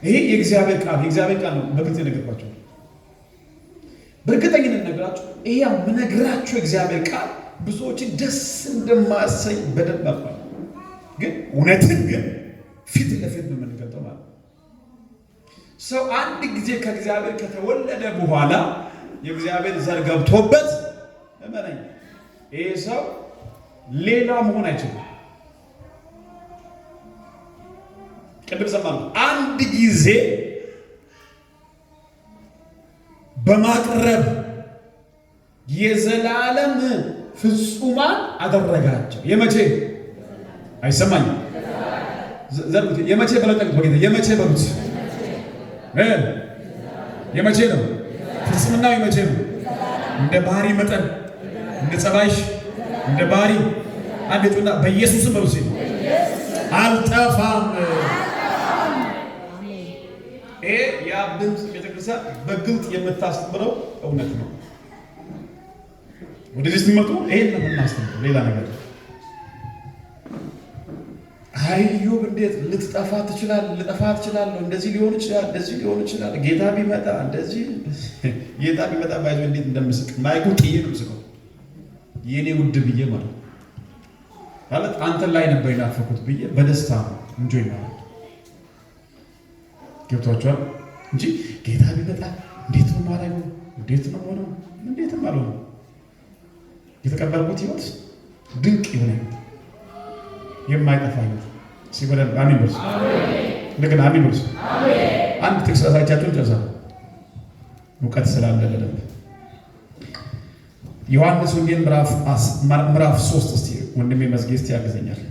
ይሄ የእግዚአብሔር ቃል የእግዚአብሔር ቃል ነው። በግልጽ የነገርኳቸው በእርግጠኝነት ነግራችሁ ይሄ የምነግራችሁ የእግዚአብሔር ቃል ብዙዎችን ደስ እንደማያሰኝ በደንብ አውቃለሁ። ግን እውነትን ግን ፊት ለፊት ነው የምንገልጠው ማለት ነው። ሰው አንድ ጊዜ ከእግዚአብሔር ከተወለደ በኋላ የእግዚአብሔር ዘር ገብቶበት እመነኝ፣ ይሄ ሰው ሌላ መሆን አይችልም። ቅድም ሰማነው። አንድ ጊዜ በማቅረብ የዘላለም ፍጹማን አደረጋቸው። የመቼ አይሰማኝም? ዘርጉት። የመቼ በለው ጠቅት በጌታ የመቼ በሉት። የመቼ ነው ፍጽምናው? የመቼ ነው? እንደ ባህሪ መጠን እንደ ጸባይሽ እንደ ባህሪ አንድ ጩና በኢየሱስም በሉት አልጠፋም። ይሄ የአብ ድምፅ ቤተክርስቲያን በግልጽ የምታስተምረው እውነት ነው። ወደዚህ ስትመጡ ይሄን ነው የምናስተምረው፣ ሌላ ነገር አይ ኢዮብ እንዴት ልትጠፋ ትችላለህ? ልጠፋ ትችላለህ፣ እንደዚህ ሊሆን ይችላል፣ እንደዚህ ሊሆን ይችላል፣ ጌታ ቢመጣ እንደዚህ ጌታ ቢመጣ ባይዞ እንዴት እንደምስቅ mic ኡ ጥዬ ነው የምስቀው፣ የኔ ውድ ብዬ ማለት ማለት አንተን ላይ ነበር የናፈኩት ብዬ በደስታ ነው enjoy ማለት ገብቷቸዋል እንጂ ጌታ ቢመጣ እንዴት ነው ማረገው? እንዴት ነው ሆነው? እንዴትም አልሆነም። የተቀበልኩት ህይወት ድንቅ የሆነ ህይወት፣ የማይጠፋ ህይወት ሲበለን አሜን በሉ። እንደገና አሜን በሉ። አንድ ጥቅስ አሳይቻችሁ እንጨርሳለን። እውቀት ስላለ በደንብ ዮሐንስ ወንጌል ምዕራፍ 3 እስቲ ወንድሜ መዝጌ እስቲ ያግዘኛል።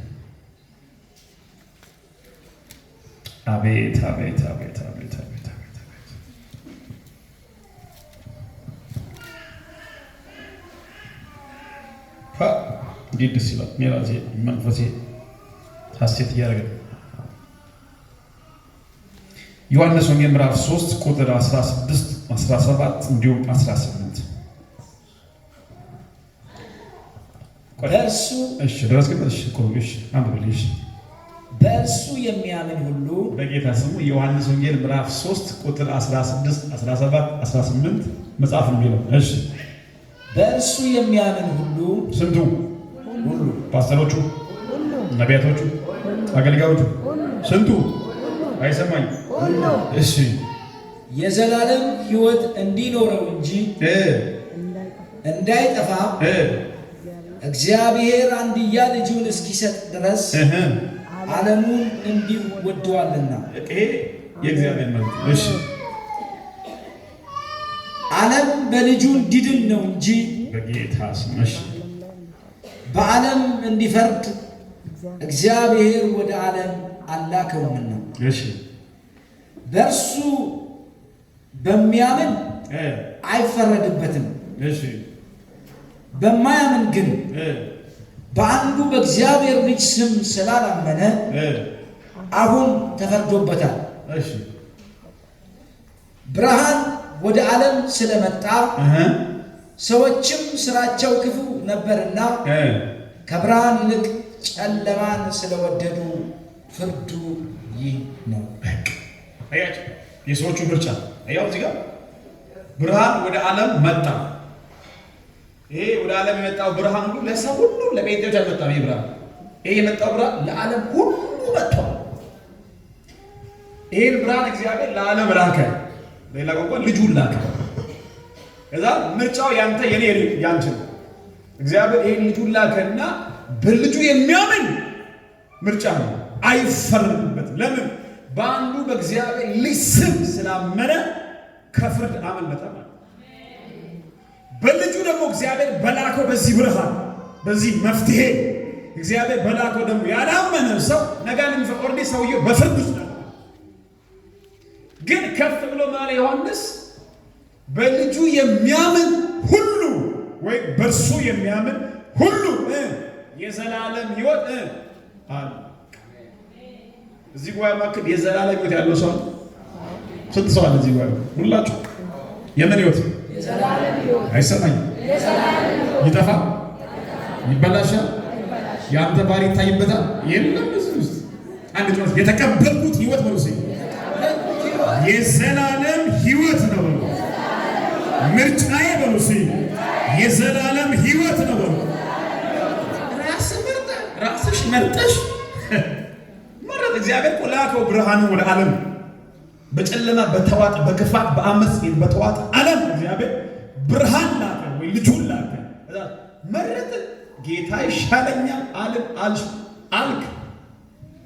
አቤት አቤት አቤት አቤት አቤት አቤት አቤት እንዴት ደስ ይላል! እኔ ራሴ መንፈሴ ሐሴት እያደረገ ነው። ዮሐንስ ወንጌል ምዕራፍ 3 ቁጥር 16፣ 17 እንዲሁም 18። በእርሱ እሺ ድረስ ግን እሺ ቆይ እሺ አንብብልኝ እሺ በእርሱ የሚያምን ሁሉ በጌታ ስሙ ዮሐንስ ወንጌል ምዕራፍ 3 ቁጥር 16፣ 17፣ 18 መጽሐፍ ነው የሚለው። እሺ በእርሱ የሚያምን ሁሉ ስንቱ ሁሉ ሁሉ። ፓስተሮቹ፣ ነቢያቶቹ፣ አገልጋዮቹ ስንቱ አይሰማኝ። ሁሉ። እሺ። የዘላለም ሕይወት እንዲኖረው እንጂ እንዳይጠፋ እግዚአብሔር አንድያ ልጁን እስኪሰጥ ድረስ ዓለሙን እንዲሁ ወዶአልና። ይሄ የእግዚአብሔር መልእክት። እሺ። ዓለም በልጁ እንዲድን ነው እንጂ በጌታ ስም፣ እሺ። በዓለም እንዲፈርድ እግዚአብሔር ወደ ዓለም አላከውምና። በእርሱ በሚያምን አይፈረድበትም። በማያምን ግን በአንዱ በእግዚአብሔር ልጅ ስም ስላላመነ አሁን ተፈርዶበታል። ብርሃን ወደ ዓለም ስለመጣ ሰዎችም ስራቸው ክፉ ነበርና ከብርሃን ይልቅ ጨለማን ስለወደዱ ፍርዱ ይህ ነው። አያችሁ፣ የሰዎቹ ምርጫ ያው እዚህ ጋር ብርሃን ወደ ዓለም መጣ። ይሄ ወደ ዓለም የመጣው ብርሃን ሁሉ ለሰው ሁሉ፣ ለጴንጤዎች አልመጣም። ይሄ ብርሃን፣ ይሄ የመጣው ብርሃን ለዓለም ሁሉ መጥቷል። ይሄን ብርሃን እግዚአብሔር ለዓለም ላከ። ሌላ ቋንቋ ልጁን ላከ። ከዛ ምርጫው ያንተ፣ የኔ፣ ያንቺ ነው። እግዚአብሔር ይሄን ልጁን ላከና በልጁ የሚያምን ምርጫ ነው፣ አይፈረድበትም። ለምን? በአንዱ በእግዚአብሔር ልጅ ስም ስላመነ ከፍርድ አመለጠ ማለት። በልጁ ደግሞ እግዚአብሔር በላከው በዚህ ብርሃን፣ በዚህ መፍትሄ እግዚአብሔር በላከው ደግሞ ያላመነ ሰው ነገ already ሰውየው በፍርድ ውስጥ ነው። ግን ከፍ ብሎ ማለ ዮሐንስ፣ በልጁ የሚያምን ሁሉ ወይ በእርሱ የሚያምን ሁሉ የዘላለም ሕይወት አለ። እዚህ ጉባኤ መካከል የዘላለም ሕይወት ያለው ሰው አለ? ስንት ሰው አለ እዚህ ጉባኤ? ሁላችሁ የምን ሕይወት አይሰማኝም? ይጠፋል፣ ይበላሻል፣ የአንተ ባህሪ ይታይበታል። የለም እዚህ ውስጥ። አንድ ጮህ፣ የተቀበልኩት ሕይወት በሉ እስኪ። የዘላለም ሕይወት ነው በሉ። ምርጫዬ በሉ እስኪ፣ የዘላለም ሕይወት ነው በሉ። ራስህ መርጠህ፣ ራስሽ መርጠሽ መረጥ። እግዚአብሔር እኮ ላከው ብርሃኑ ወደ ዓለም። በጨለማ በተዋጠ፣ በክፋት በአመፅ በተዋጠ ዓለም እግዚአብሔር ብርሃን ላከ ወይ ልጁን ላከ። ከዛ መረጥ፣ ጌታ ይሻለኛል አልክ፣ አልሽ፣ አልክ።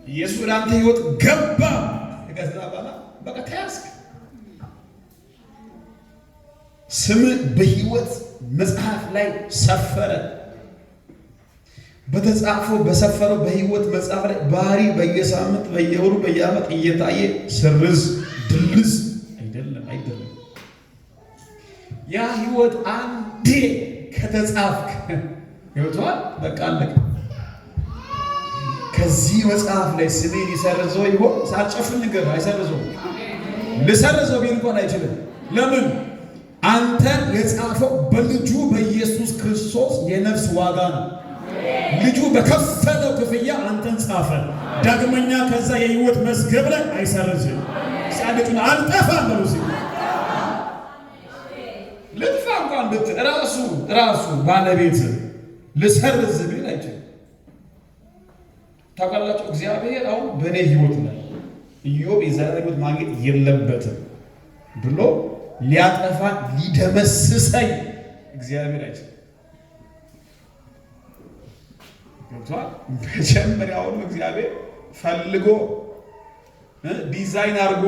ኢየሱስ ወደ አንተ ህይወት ገባ። ከዛ በኋላ በቃ ተያዝክ። ስም በህይወት መጽሐፍ ላይ ሰፈረ። በተጻፈው፣ በሰፈረው በህይወት መጽሐፍ ላይ ባህሪ በየሳምንት፣ በየወሩ፣ በየዓመት እየታየ ስርዝ ድልዝ አይደለም፣ አይደለም። ያ ህይወት አንዴ ከተጻፍክ ህይወቷ በቃ አለቀ። ከዚህ መጽሐፍ ላይ ስሜን ይሰርዘው ይሆን? ሳልጨፍን ንገር፣ አይሰርዘው። ልሰርዘው ቢል እንኳን አይችልም። ለምን? አንተን የጻፈው በልጁ በኢየሱስ ክርስቶስ የነፍስ ዋጋ ነው። ልጁ በከፈለው ክፍያ አንተን ጻፈ። ዳግመኛ ከዛ የህይወት መዝገብ ላይ አይሰርዝም። ጻድቁን አልጠፋም በሉ እስኪ። ልጥፋ እንኳን ብትል ራሱ ራሱ ባለቤት ልሰርዝ ቢል አይችልም። ታውቃላችሁ፣ እግዚአብሔር አሁን በእኔ ህይወት ላይ ኢዮብ የዘላለም ህይወት ማግኘት የለበትም ብሎ ሊያጠፋ ሊደመስሰኝ እግዚአብሔር አይችልም። ገብቶሃል? መጀመሪያውኑ እግዚአብሔር ፈልጎ፣ ዲዛይን አድርጎ፣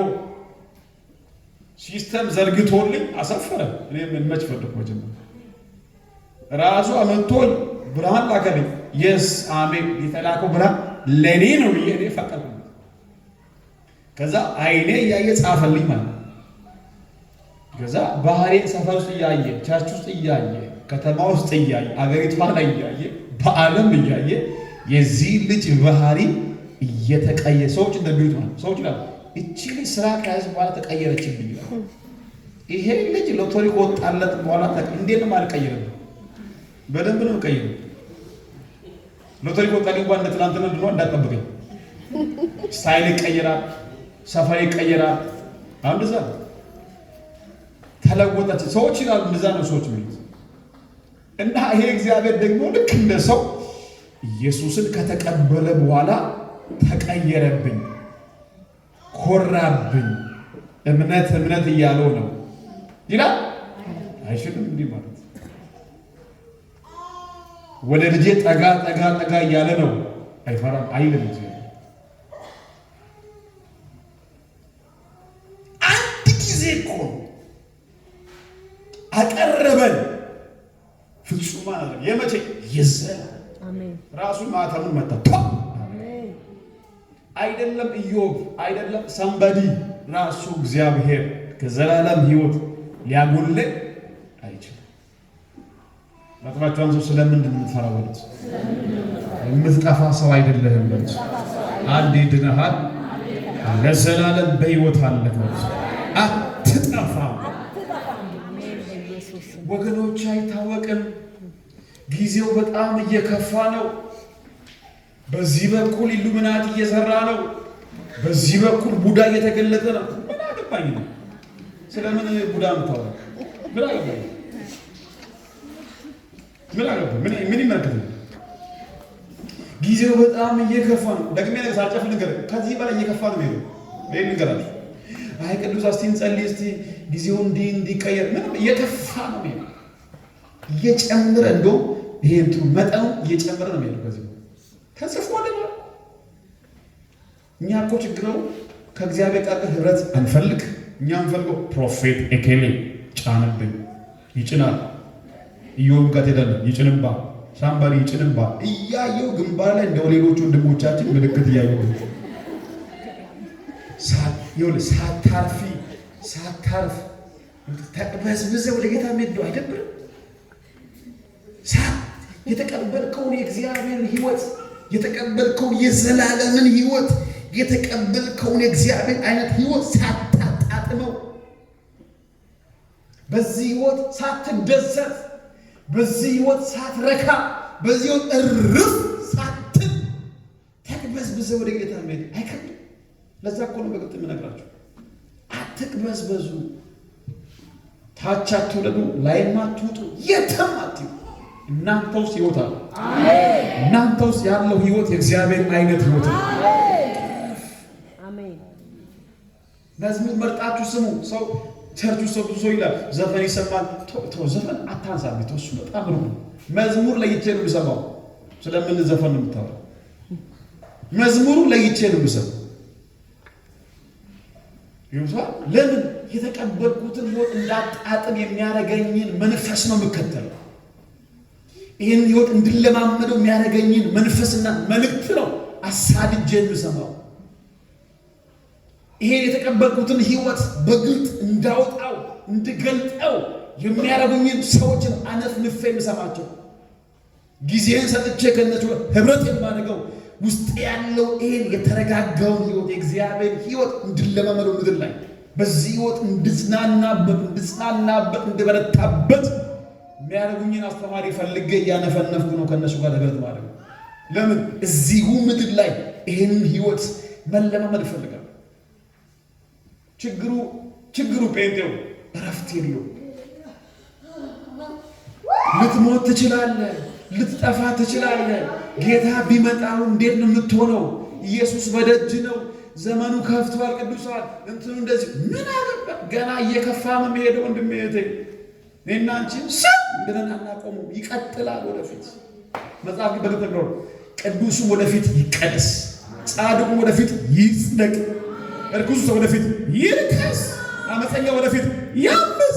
system ዘርግቶልኝ አሰፈረ። እኔ ምን መች ፈለኩ? መጀመሪያ ራሱ አመጥቶኝ ብርሃን ላከልኝ። Yes፣ አሜን። የተላከው ብርሃን ለእኔ ነው ብዬ እኔ ፈቀድኩ። ከዛ አይኔ እያየ ጻፈልኝ ማለት ነው። ከዛ ባህሬን ሰፈር ውስጥ እያየ፣ church ውስጥ እያየ፣ ከተማ ውስጥ እያየ፣ አገሪቷ ላይ እያየ፣ በዓለም እያየ የዚህ ልጅ ባህሪ እየተቀየ ሰዎች እንደሚሉት ማለት ነው። ሰዎች ይላሉ፣ እቺ ልጅ ስራ ከያዘች በኋላ ተቀየረችብኝ ይላል። ይሄ ልጅ ሎተሪ ከወጣለት በኋላ እንዴት ነው የማልቀይርም? በደንብ ነው የምቀይረው። ሎተሪ ከወጣልኝ እንኳን እንደ ትናንትና ድኖ እንዳትጠብቀኝ። Style ይቀየራል፣ ሰፈር ይቀየራል። አሁን እንደዛ ነው። ተለወጠች ሰዎች ይላሉ። እንደዛ ነው ሰዎች የሚሉት። እና ይሄ እግዚአብሔር ደግሞ ልክ እንደ ሰው ኢየሱስን ከተቀበለ በኋላ ተቀየረብኝ፣ ኮራብኝ፣ እምነት እምነት እያለው ነው ይላል። አይችልም እንዲህ ማለት። ወደ ልጄ ጠጋ ጠጋ ጠጋ እያለ ነው፣ አይፈራም አይልም። እግዚአብሔር አንድ ጊዜ እኮ አቀረበን ፍጹም አደረገ። የመቼ? የዘላለም። ራሱ ማተሙን መታ። አይደለም ኢዮብ፣ አይደለም somebody፣ ራሱ እግዚአብሔር ከዘላለም ሕይወት ሊያጎለን አይችልም። አጠገባችሁን ሰው ስለምንድን ነው የምትፈራው በሉት። የምትጠፋ ሰው አይደለህም በሉት። አንዴ ድነሃል፣ ለዘላለም በሕይወት አለህ በሉት። አትጠፋም። ወገኖች አይታወቅም። ጊዜው በጣም እየከፋ ነው። በዚህ በኩል ኢሉሚናቲ እየሰራ ነው። በዚህ በኩል ቡዳ እየተገለጠ ነው። ምን አገባኝ ነው? ስለምን ቡዳ የምታወራው? ምን አገባኝ? ምን አገባኝ? ምን ይመለከተኛል? ጊዜው በጣም እየከፋ ነው። ደግሜ ነገር ሳልጨፍ ልንገርህ፣ ከዚህ በላይ እየከፋ ነው የሚሄደው። ይሄን ልንገራችሁ። አይ ቅዱስ እስቲ እንጸልይ እስቲ ጊዜው እንዲህ እንዲቀየር፣ ምንም እየከፋ ነው የሚሄደው። እየጨመረ፣ እንደውም ይሄ እንትኑ መጠኑ እየጨመረ ነው የሚሄደው። ከዚህ ተጽፏል። እኛ እኮ ችግሩ ከእግዚአብሔር ጋር ህብረት አንፈልግ። እኛ እንፈልገው prophet ኤኬሌ ጫንብኝ፣ ይጭናል። ኢዮብ ጋር ትሄዳለህ፣ ይጭንባ፣ somebody ይጭንባ እያየው ግንባር ላይ እንደው ሌሎች ወንድሞቻችን ምልክት እያየው ሳታርፊ ሳታርፍ ተቅበዝብዘህ ወደ ጌታ መሄድ ነው። አይደብርም? የተቀበልከውን የእግዚአብሔርን ህይወት፣ የተቀበልከውን የዘላለምን ህይወት፣ የተቀበልከውን የእግዚአብሔር አይነት ህይወት ሳታጣጥመው፣ በዚህ ህይወት ሳትደሰት፣ በዚህ ህይወት ሳትረካ፣ በዚህ ህይወት እርፍ ሳትል ተቅበዝብዘህ ወደ ጌታ መሄድ አይከብድም? ለዛ እኮ ነው በግልጥ የምነግራችሁ። አትቅበዝበዙ። ታች አትውረዱ፣ ላይም አትውጡ፣ የትም አትዩ። እናንተ ውስጥ ህይወት አለ። እናንተ ውስጥ ያለው ህይወት የእግዚአብሔር አይነት ህይወት ነው። መዝሙር መርጣችሁ ስሙ። ሰው church ውስጥ ሰው ብዙ ሰው ይላል፣ ዘፈን ይሰማል። ተው፣ ዘፈን አታንሳብኝ። ተው፣ እሱ በጣም ሩቅ ነው። መዝሙር ለይቼ ነው የምሰማው። ስለምን ዘፈን ነው የምታወራው? መዝሙሩ ለይቼ ነው የምሰማው። ይውሳ ለምን የተቀበልኩትን ህይወት እንዳጣጥም የሚያደርገኝን መንፈስ ነው የምከተለው። ይህን ህይወት እንድለማመደው የሚያደርገኝን መንፈስና መልእክት ነው አሳድጄ የምሰማው። ይሄን የተቀበልኩትን ህይወት በግልጥ እንዳወጣው እንድገልጠው የሚያደርጉኝን ሰዎችን አነፍንፌ የምሰማቸው፣ ጊዜን ሰጥቼ ከእነሱ ህብረት የማደርገው ውስጥ ያለው ይሄን የተረጋጋውን ህይወት፣ የእግዚአብሔር ህይወት እንድለማመደው፣ ምድር ላይ በዚህ ህይወት እንድጽናናበት እንድበረታበት የሚያደርጉኝን አስተማሪ ፈልጌ እያነፈነፍኩ ነው ከእነሱ ጋር ህብረት ማድረግ። ለምን? እዚሁ ምድር ላይ ይሄንን ህይወት መለማመድ እፈልጋለሁ። ችግሩ ጴንጤው እረፍት የለውም። ልትሞት ትችላለህ፣ ልትጠፋ ትችላለህ። ጌታ ቢመጣ እንዴት ነው የምትሆነው? ኢየሱስ በደጅ ነው። ዘመኑ ከፍቷል። ቅዱሳን እንትኑ እንደዚህ ምን አገባ? ገና እየከፋ ነው የሚሄደው። ወንድሜ እህቴ፣ እኔና አንቺም ስም ብለን አናቆሙም። ይቀጥላል ወደፊት። መጽሐፍ ግን በግልጽ ነግሮናል። ቅዱሱም ወደፊት ይቀደስ፣ ጻድቁም ወደፊት ይጽደቅ፣ እርኩሱ ሰው ወደፊት ይርከስ፣ አመፀኛ ወደፊት ያምፅ።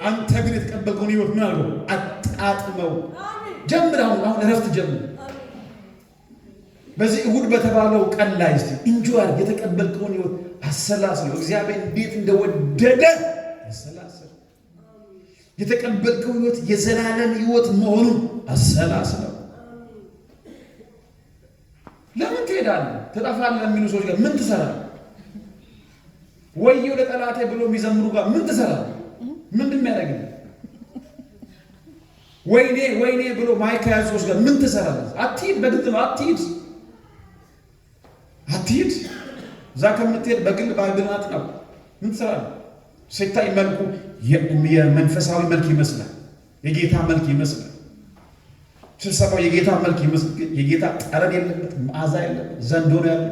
አንተ ግን የተቀበልከውን ህይወት ምን አድርገው? አጣጥመው። ጀምር። አሁን አሁን እረፍት ጀምር። በዚህ እሁድ በተባለው ቀን ላይ እስቲ enjoy አድርግ። የተቀበልከውን ህይወት አሰላስለው። እግዚአብሔር እንዴት እንደወደደ አሰላስል። የተቀበልከው ህይወት የዘላለም ህይወት መሆኑን አሰላስለው። ለምን ትሄዳለህ? ትጠፋለህ የሚሉ ሰዎች ጋር ምን ትሰራለህ? ወየው ለጠላቴ ብሎ የሚዘምሩ ጋር ምን ትሰራለህ? ምንድን የሚያደርግልህ? ወይኔ ወይኔ ብሎ mic የያዙ ሰዎች ጋር ምን ትሰራለህ? አትሂድ። በግልጽ ነው፣ አትሂድ፣ አትሂድ። እዛ ከምትሄድ በግል Bible አጥናው። ምን ትሰራለህ? ሲታይ መልኩ የመንፈሳዊ መልክ ይመስላል፣ የጌታ መልክ ይመስላል። ስብሰባው የጌታ መልክ የጌታ ጠረን የለበት፣ መዓዛ የለበት። ዘንዶ ነው ያለው።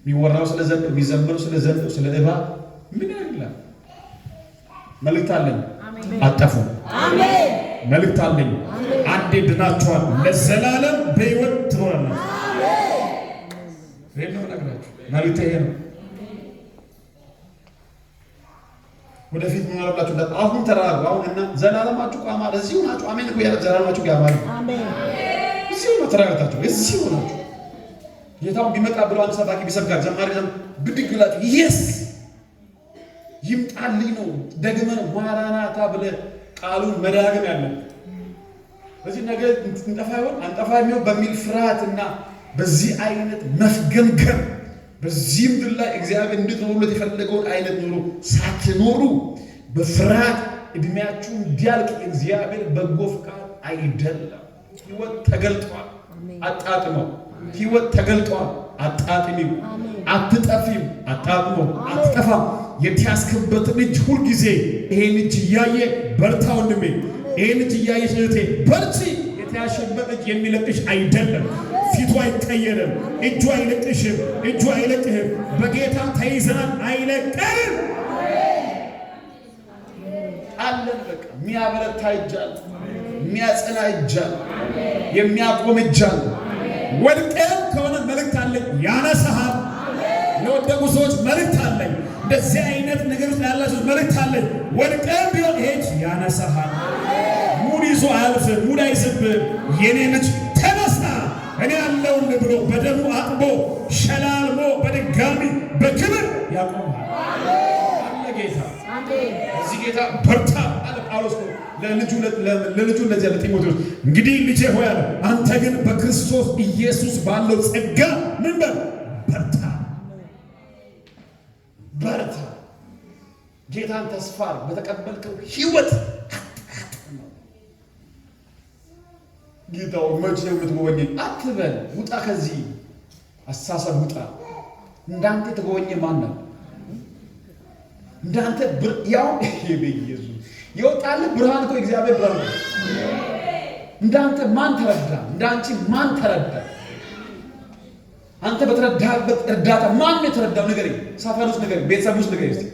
የሚወራው ስለ ዘንዶ፣ የሚዘምረው ስለ ዘንዶ፣ ስለ እባብ ምን ያደርግላል? መልእክት አለኝ፣ አጠፉ። መልእክት አለኝ። አንዴ ድናችኋል፣ ለዘላለም በሕይወት ትኖራላችሁ። ይሄን ነው የምነግራችሁ። መልእክት ይሄ ነው። ወደፊት ምን አለብላችሁ? አሁን ተራሩ አሁን እና ዘላለማችሁ እኮ ያማረ እዚሁ ናችሁ። አሜን እኮ ያለ ዘላለማችሁ ያማረ እዚሁ ነው። ተረጋግታችሁ እዚሁ ናችሁ። ጌታውን ቢመጣ ብሎ አንድ ሰባኪ ቢሰብካል ዘማሪ ብድግ ብላችሁ yes ይምጣልኝ ነው። ደግመን ማራናታ ብለህ ቃሉን መዳገም ያለን በዚህ ነገ እንጠፋ ይሆን አንጠፋ የሚሆን በሚል ፍርሃት እና በዚህ አይነት መፍገምገም በዚህ ምድር ላይ እግዚአብሔር እንድትኖሩለት የፈለገውን አይነት ኑሮ ሳትኖሩ በፍርሃት እድሜያችሁ እንዲያልቅ እግዚአብሔር በጎ ፍቃድ አይደለም። ሕይወት ተገልጧል፣ አጣጥመው። ሕይወት ተገልጧል፣ አጣጥሚው። አትጠፊም፣ አጣጥመው። አትጠፋም። የተያዝክበትን እጅ ሁልጊዜ ይሄን እጅ እያየ በርታ ወንድሜ፣ ይሄን እጅ እያየች እህቴ በርቺ። የተያዝሽበት እጅ የሚለቅሽ አይደለም። ፊቱ አይቀየርም። እጁ አይለቅሽም። እጁ አይለቅህም። በጌታ ተይዘናል፣ አይለቀንም። አለን በቃ የሚያበረታ እጅ አለ፣ የሚያጸና እጅ አለ፣ የሚያቆም እጅ አለ። ወድቀህም ከሆነ መልእክት አለኝ፣ ያነሳሃል። ለወደቁ ሰዎች መልእክት አለኝ። እንደዚህ አይነት ነገር ውስጥ ያላቸው መልእክት አለኝ። ወድቀህም ቢሆን ይሄ እጅ ያነሳሃል። mood ይዞ አያልፍም። mood አይዝብህም። የኔ ልጅ ተነሳ እኔ አለሁልህ ብሎ በደሙ አጥቦ ሸላልሞ በድጋሚ በክብር ያቆምሃል። አለ ጌታ። እዚህ ጌታ በርታ አለ ጳውሎስ እኮ ለልጁ ለዚያ ለጢሞቴዎስ እንግዲህ ልጄ ሆይ አለ አንተ ግን በክርስቶስ ኢየሱስ ባለው ጸጋ ምን በል በርታ። በርታ፣ ጌታን ተስፋ አድርግ፣ በተቀበልከው ሕይወት አጣጥመው። ጌታው መቼ ነው የምትጎበኘኝ አትበል። ውጣ፣ ከዚህ አስተሳሰብ ውጣ። እንዳንተ የተጎበኘ ማን ነው? እንዳንተ ያው ኢየሱስ የወጣልህ ብርሃን እኮ የእግዚአብሔር ብርሃን ነው። እንዳንተ ማን ተረዳ? እንዳንቺ ማን ተረዳ? አንተ በተረዳህበት እርዳታ ማን ነው የተረዳው? ንገረኝ። ሰፈር ውስጥ ንገረኝ፣ ቤተሰብ ውስጥ ንገረኝ። እስኪ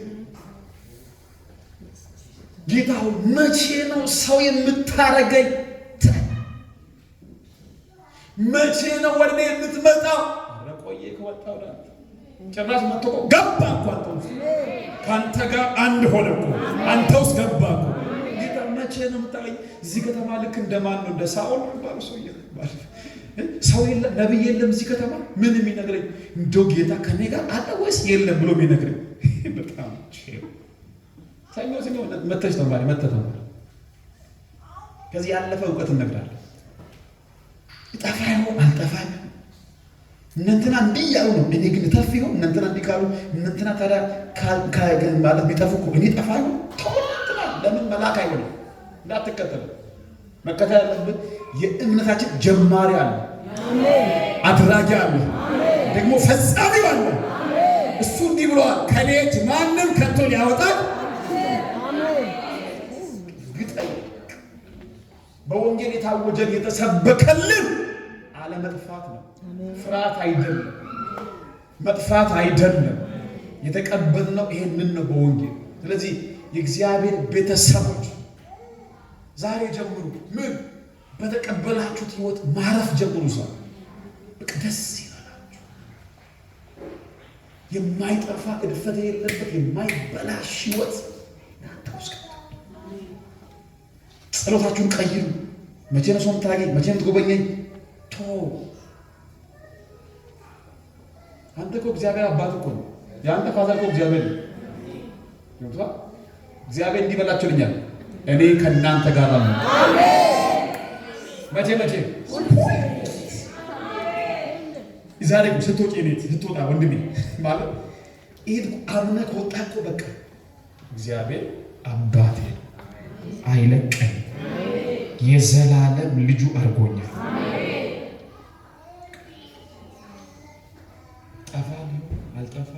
ጌታ ሆይ መቼ ነው ሰው የምታረገኝ? መቼ ነው ወደ እኔ የምትመጣው? ኧረ ቆየ ከወጣሁ ወደ አንተ ጭራሽ መጥቶ እኮ ገባ እኮ አንተ ውስጥ ከአንተ ጋር አንድ ሆነ እኮ አንተ ውስጥ ገባ እኮ። ጌታ መቼ ነው የምታገኝ? እዚህ ከተማ ልክ እንደማን ነው? እንደ ሳኦል የሚባለው ሰውዬ ሰው የለም ነብይ የለም እዚህ ከተማ ምን የሚነግረኝ? እንደው ጌታ ከኔ ጋር አለ ወይስ የለም ብሎ የሚነግረኝ በጣም ሰኞ ሰኞ መተሽ ተማሪ መተህ ተማሪ። ከዚህ ያለፈ እውቀት እነግራለሁ። እጠፋ ይሆን አልጠፋ ይሆን? እነ እንትና እንዲህ እያሉ ነው፣ እኔ ግን እተፍ ይሆን? እነ እንትና እንዲህ ካሉ እነ እንትና ታዲያ ማለት ቢጠፉ እኮ እኔ ጠፋ ይሆን? ተው እነ እንትና ለምን መልአክ አይሆንም? እንዳትከተል መከተል ያለብን የእምነታችን ጀማሪ አለ፣ አድራጊ አለ፣ ደግሞ ፈጻሚው አለ። እሱ እንዲህ ብለዋል፣ ከኔ እጅ ማንም ከቶ ሊያወጣት ግጠኝ። በወንጌል የታወጀን የተሰበከልን አለመጥፋት ነው። ፍርሃት አይደለም፣ መጥፋት አይደለም። የተቀበልነው ይሄንን ነው በወንጌል። ስለዚህ የእግዚአብሔር ቤተሰቦች ዛሬ ጀምሩ። ምን በተቀበላችሁት ሕይወት ማረፍ ጀምሩ። ዛ በቃ ደስ ይበላችሁ። የማይጠፋ እድፈት የሌለበት የማይበላሽ ሕይወት እናንተ ውስጥ ጸሎታችሁን ቀይሩ። መቼ ነው ሰው የምታገኝ? መቼ ነው የምትጎበኘኝ? ተው። አንተ እኮ እግዚአብሔር አባት እኮ ነው። የአንተ father እኮ እግዚአብሔር ነው። ገብቶሃል? እግዚአብሔር እንዲህ በላችሁልኛል፣ እኔ ከእናንተ ጋር ነው። መቼ መቼ? ዛሬ ስትወጪ እኔ ስትወጣ ወንድሜ ማለት ይሄን አምነህ ከወጣህ እኮ በቃ እግዚአብሔር አባቴ አይለቀኝ የዘላለም ልጁ አድርጎኛል። ጠፋ ሊሆን አልጠፋ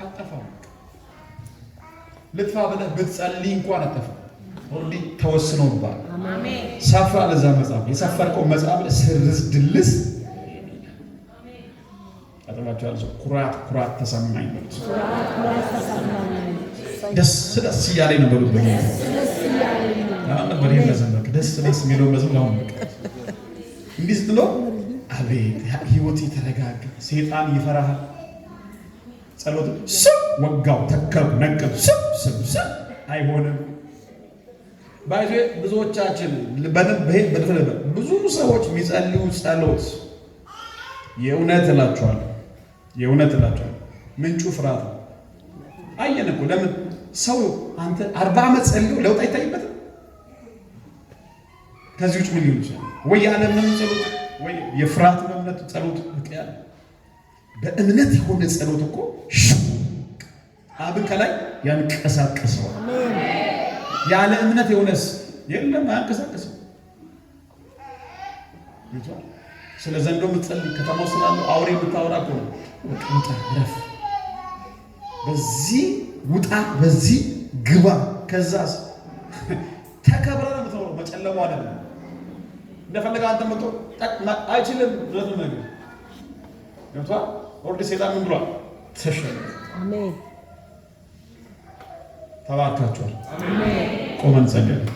አልጠፋም። ልጥፋ ብለህ ብትጸልይ እንኳን አጠፋ already ተወስኖብሃል። ሰፍራ ለዛ መጽሐፍ የሰፈርከው መጽሐፍ ላይ ስርዝ ድልዝ አጠባቸው ያለ ሰው ኩራት ኩራት ተሰማኝ በሉት። ኩራት ኩራት ተሰማኝ። ደስ ደስ እያለኝ ነው በሉት። በጌታ ደስ ደስ እያለኝ ነው። አሁን ነበር ይሄን መዘመር ደስ ደስ የሚለው መዝሙር አሁን በቃ እንዲህ ስትለው አቤት ህይወት የተረጋጋ፣ ሰይጣን ይፈራሃል። ጸሎት ስም ወጋው ተከሉ ነቀሉ ስም ስም ስም አይሆንም። ባይዞ ብዙዎቻችን በደንብ በደንብ ብዙ ሰዎች የሚጸልዩ ጸሎት የእውነት እላችኋለሁ፣ የእውነት እላችኋለሁ ምንጩ ፍርሃት ነው። አየን እኮ ለምን ሰው አንተ 40 ዓመት ጸልዮ ለውጥ አይታይበትም? ከዚህ ውጭ ምን ሊሆን ይችላል? ወይ የዓለም ጸሎት ወይ የፍርሃት እምነት ጸሎት ያለ በእምነት የሆነ ጸሎት እኮ አብን ከላይ ያንቀሳቅሰዋል። ያለ እምነት የሆነስ የለም፣ አያንቀሳቅስም። ስለ ዘንዶ የምትጸልይ፣ ከተማ ውስጥ ስላለው አውሬ የምታወራ እኮ ነው። በቃ ውጣ፣ ረፍ፣ በዚህ ውጣ፣ በዚህ ግባ። ከዛስ ተከብረ ነው የምትኖረው። መጨለሙ አይደለም እንደፈለገ አንተ መጥቶ አይችልም። ብረት ነው ነገር ገብቶሃል። Already ሴጣን ምን ብሏል? ተሸነፈ። አሜን። ተባርካችኋል። ቆመን ጸልያለን።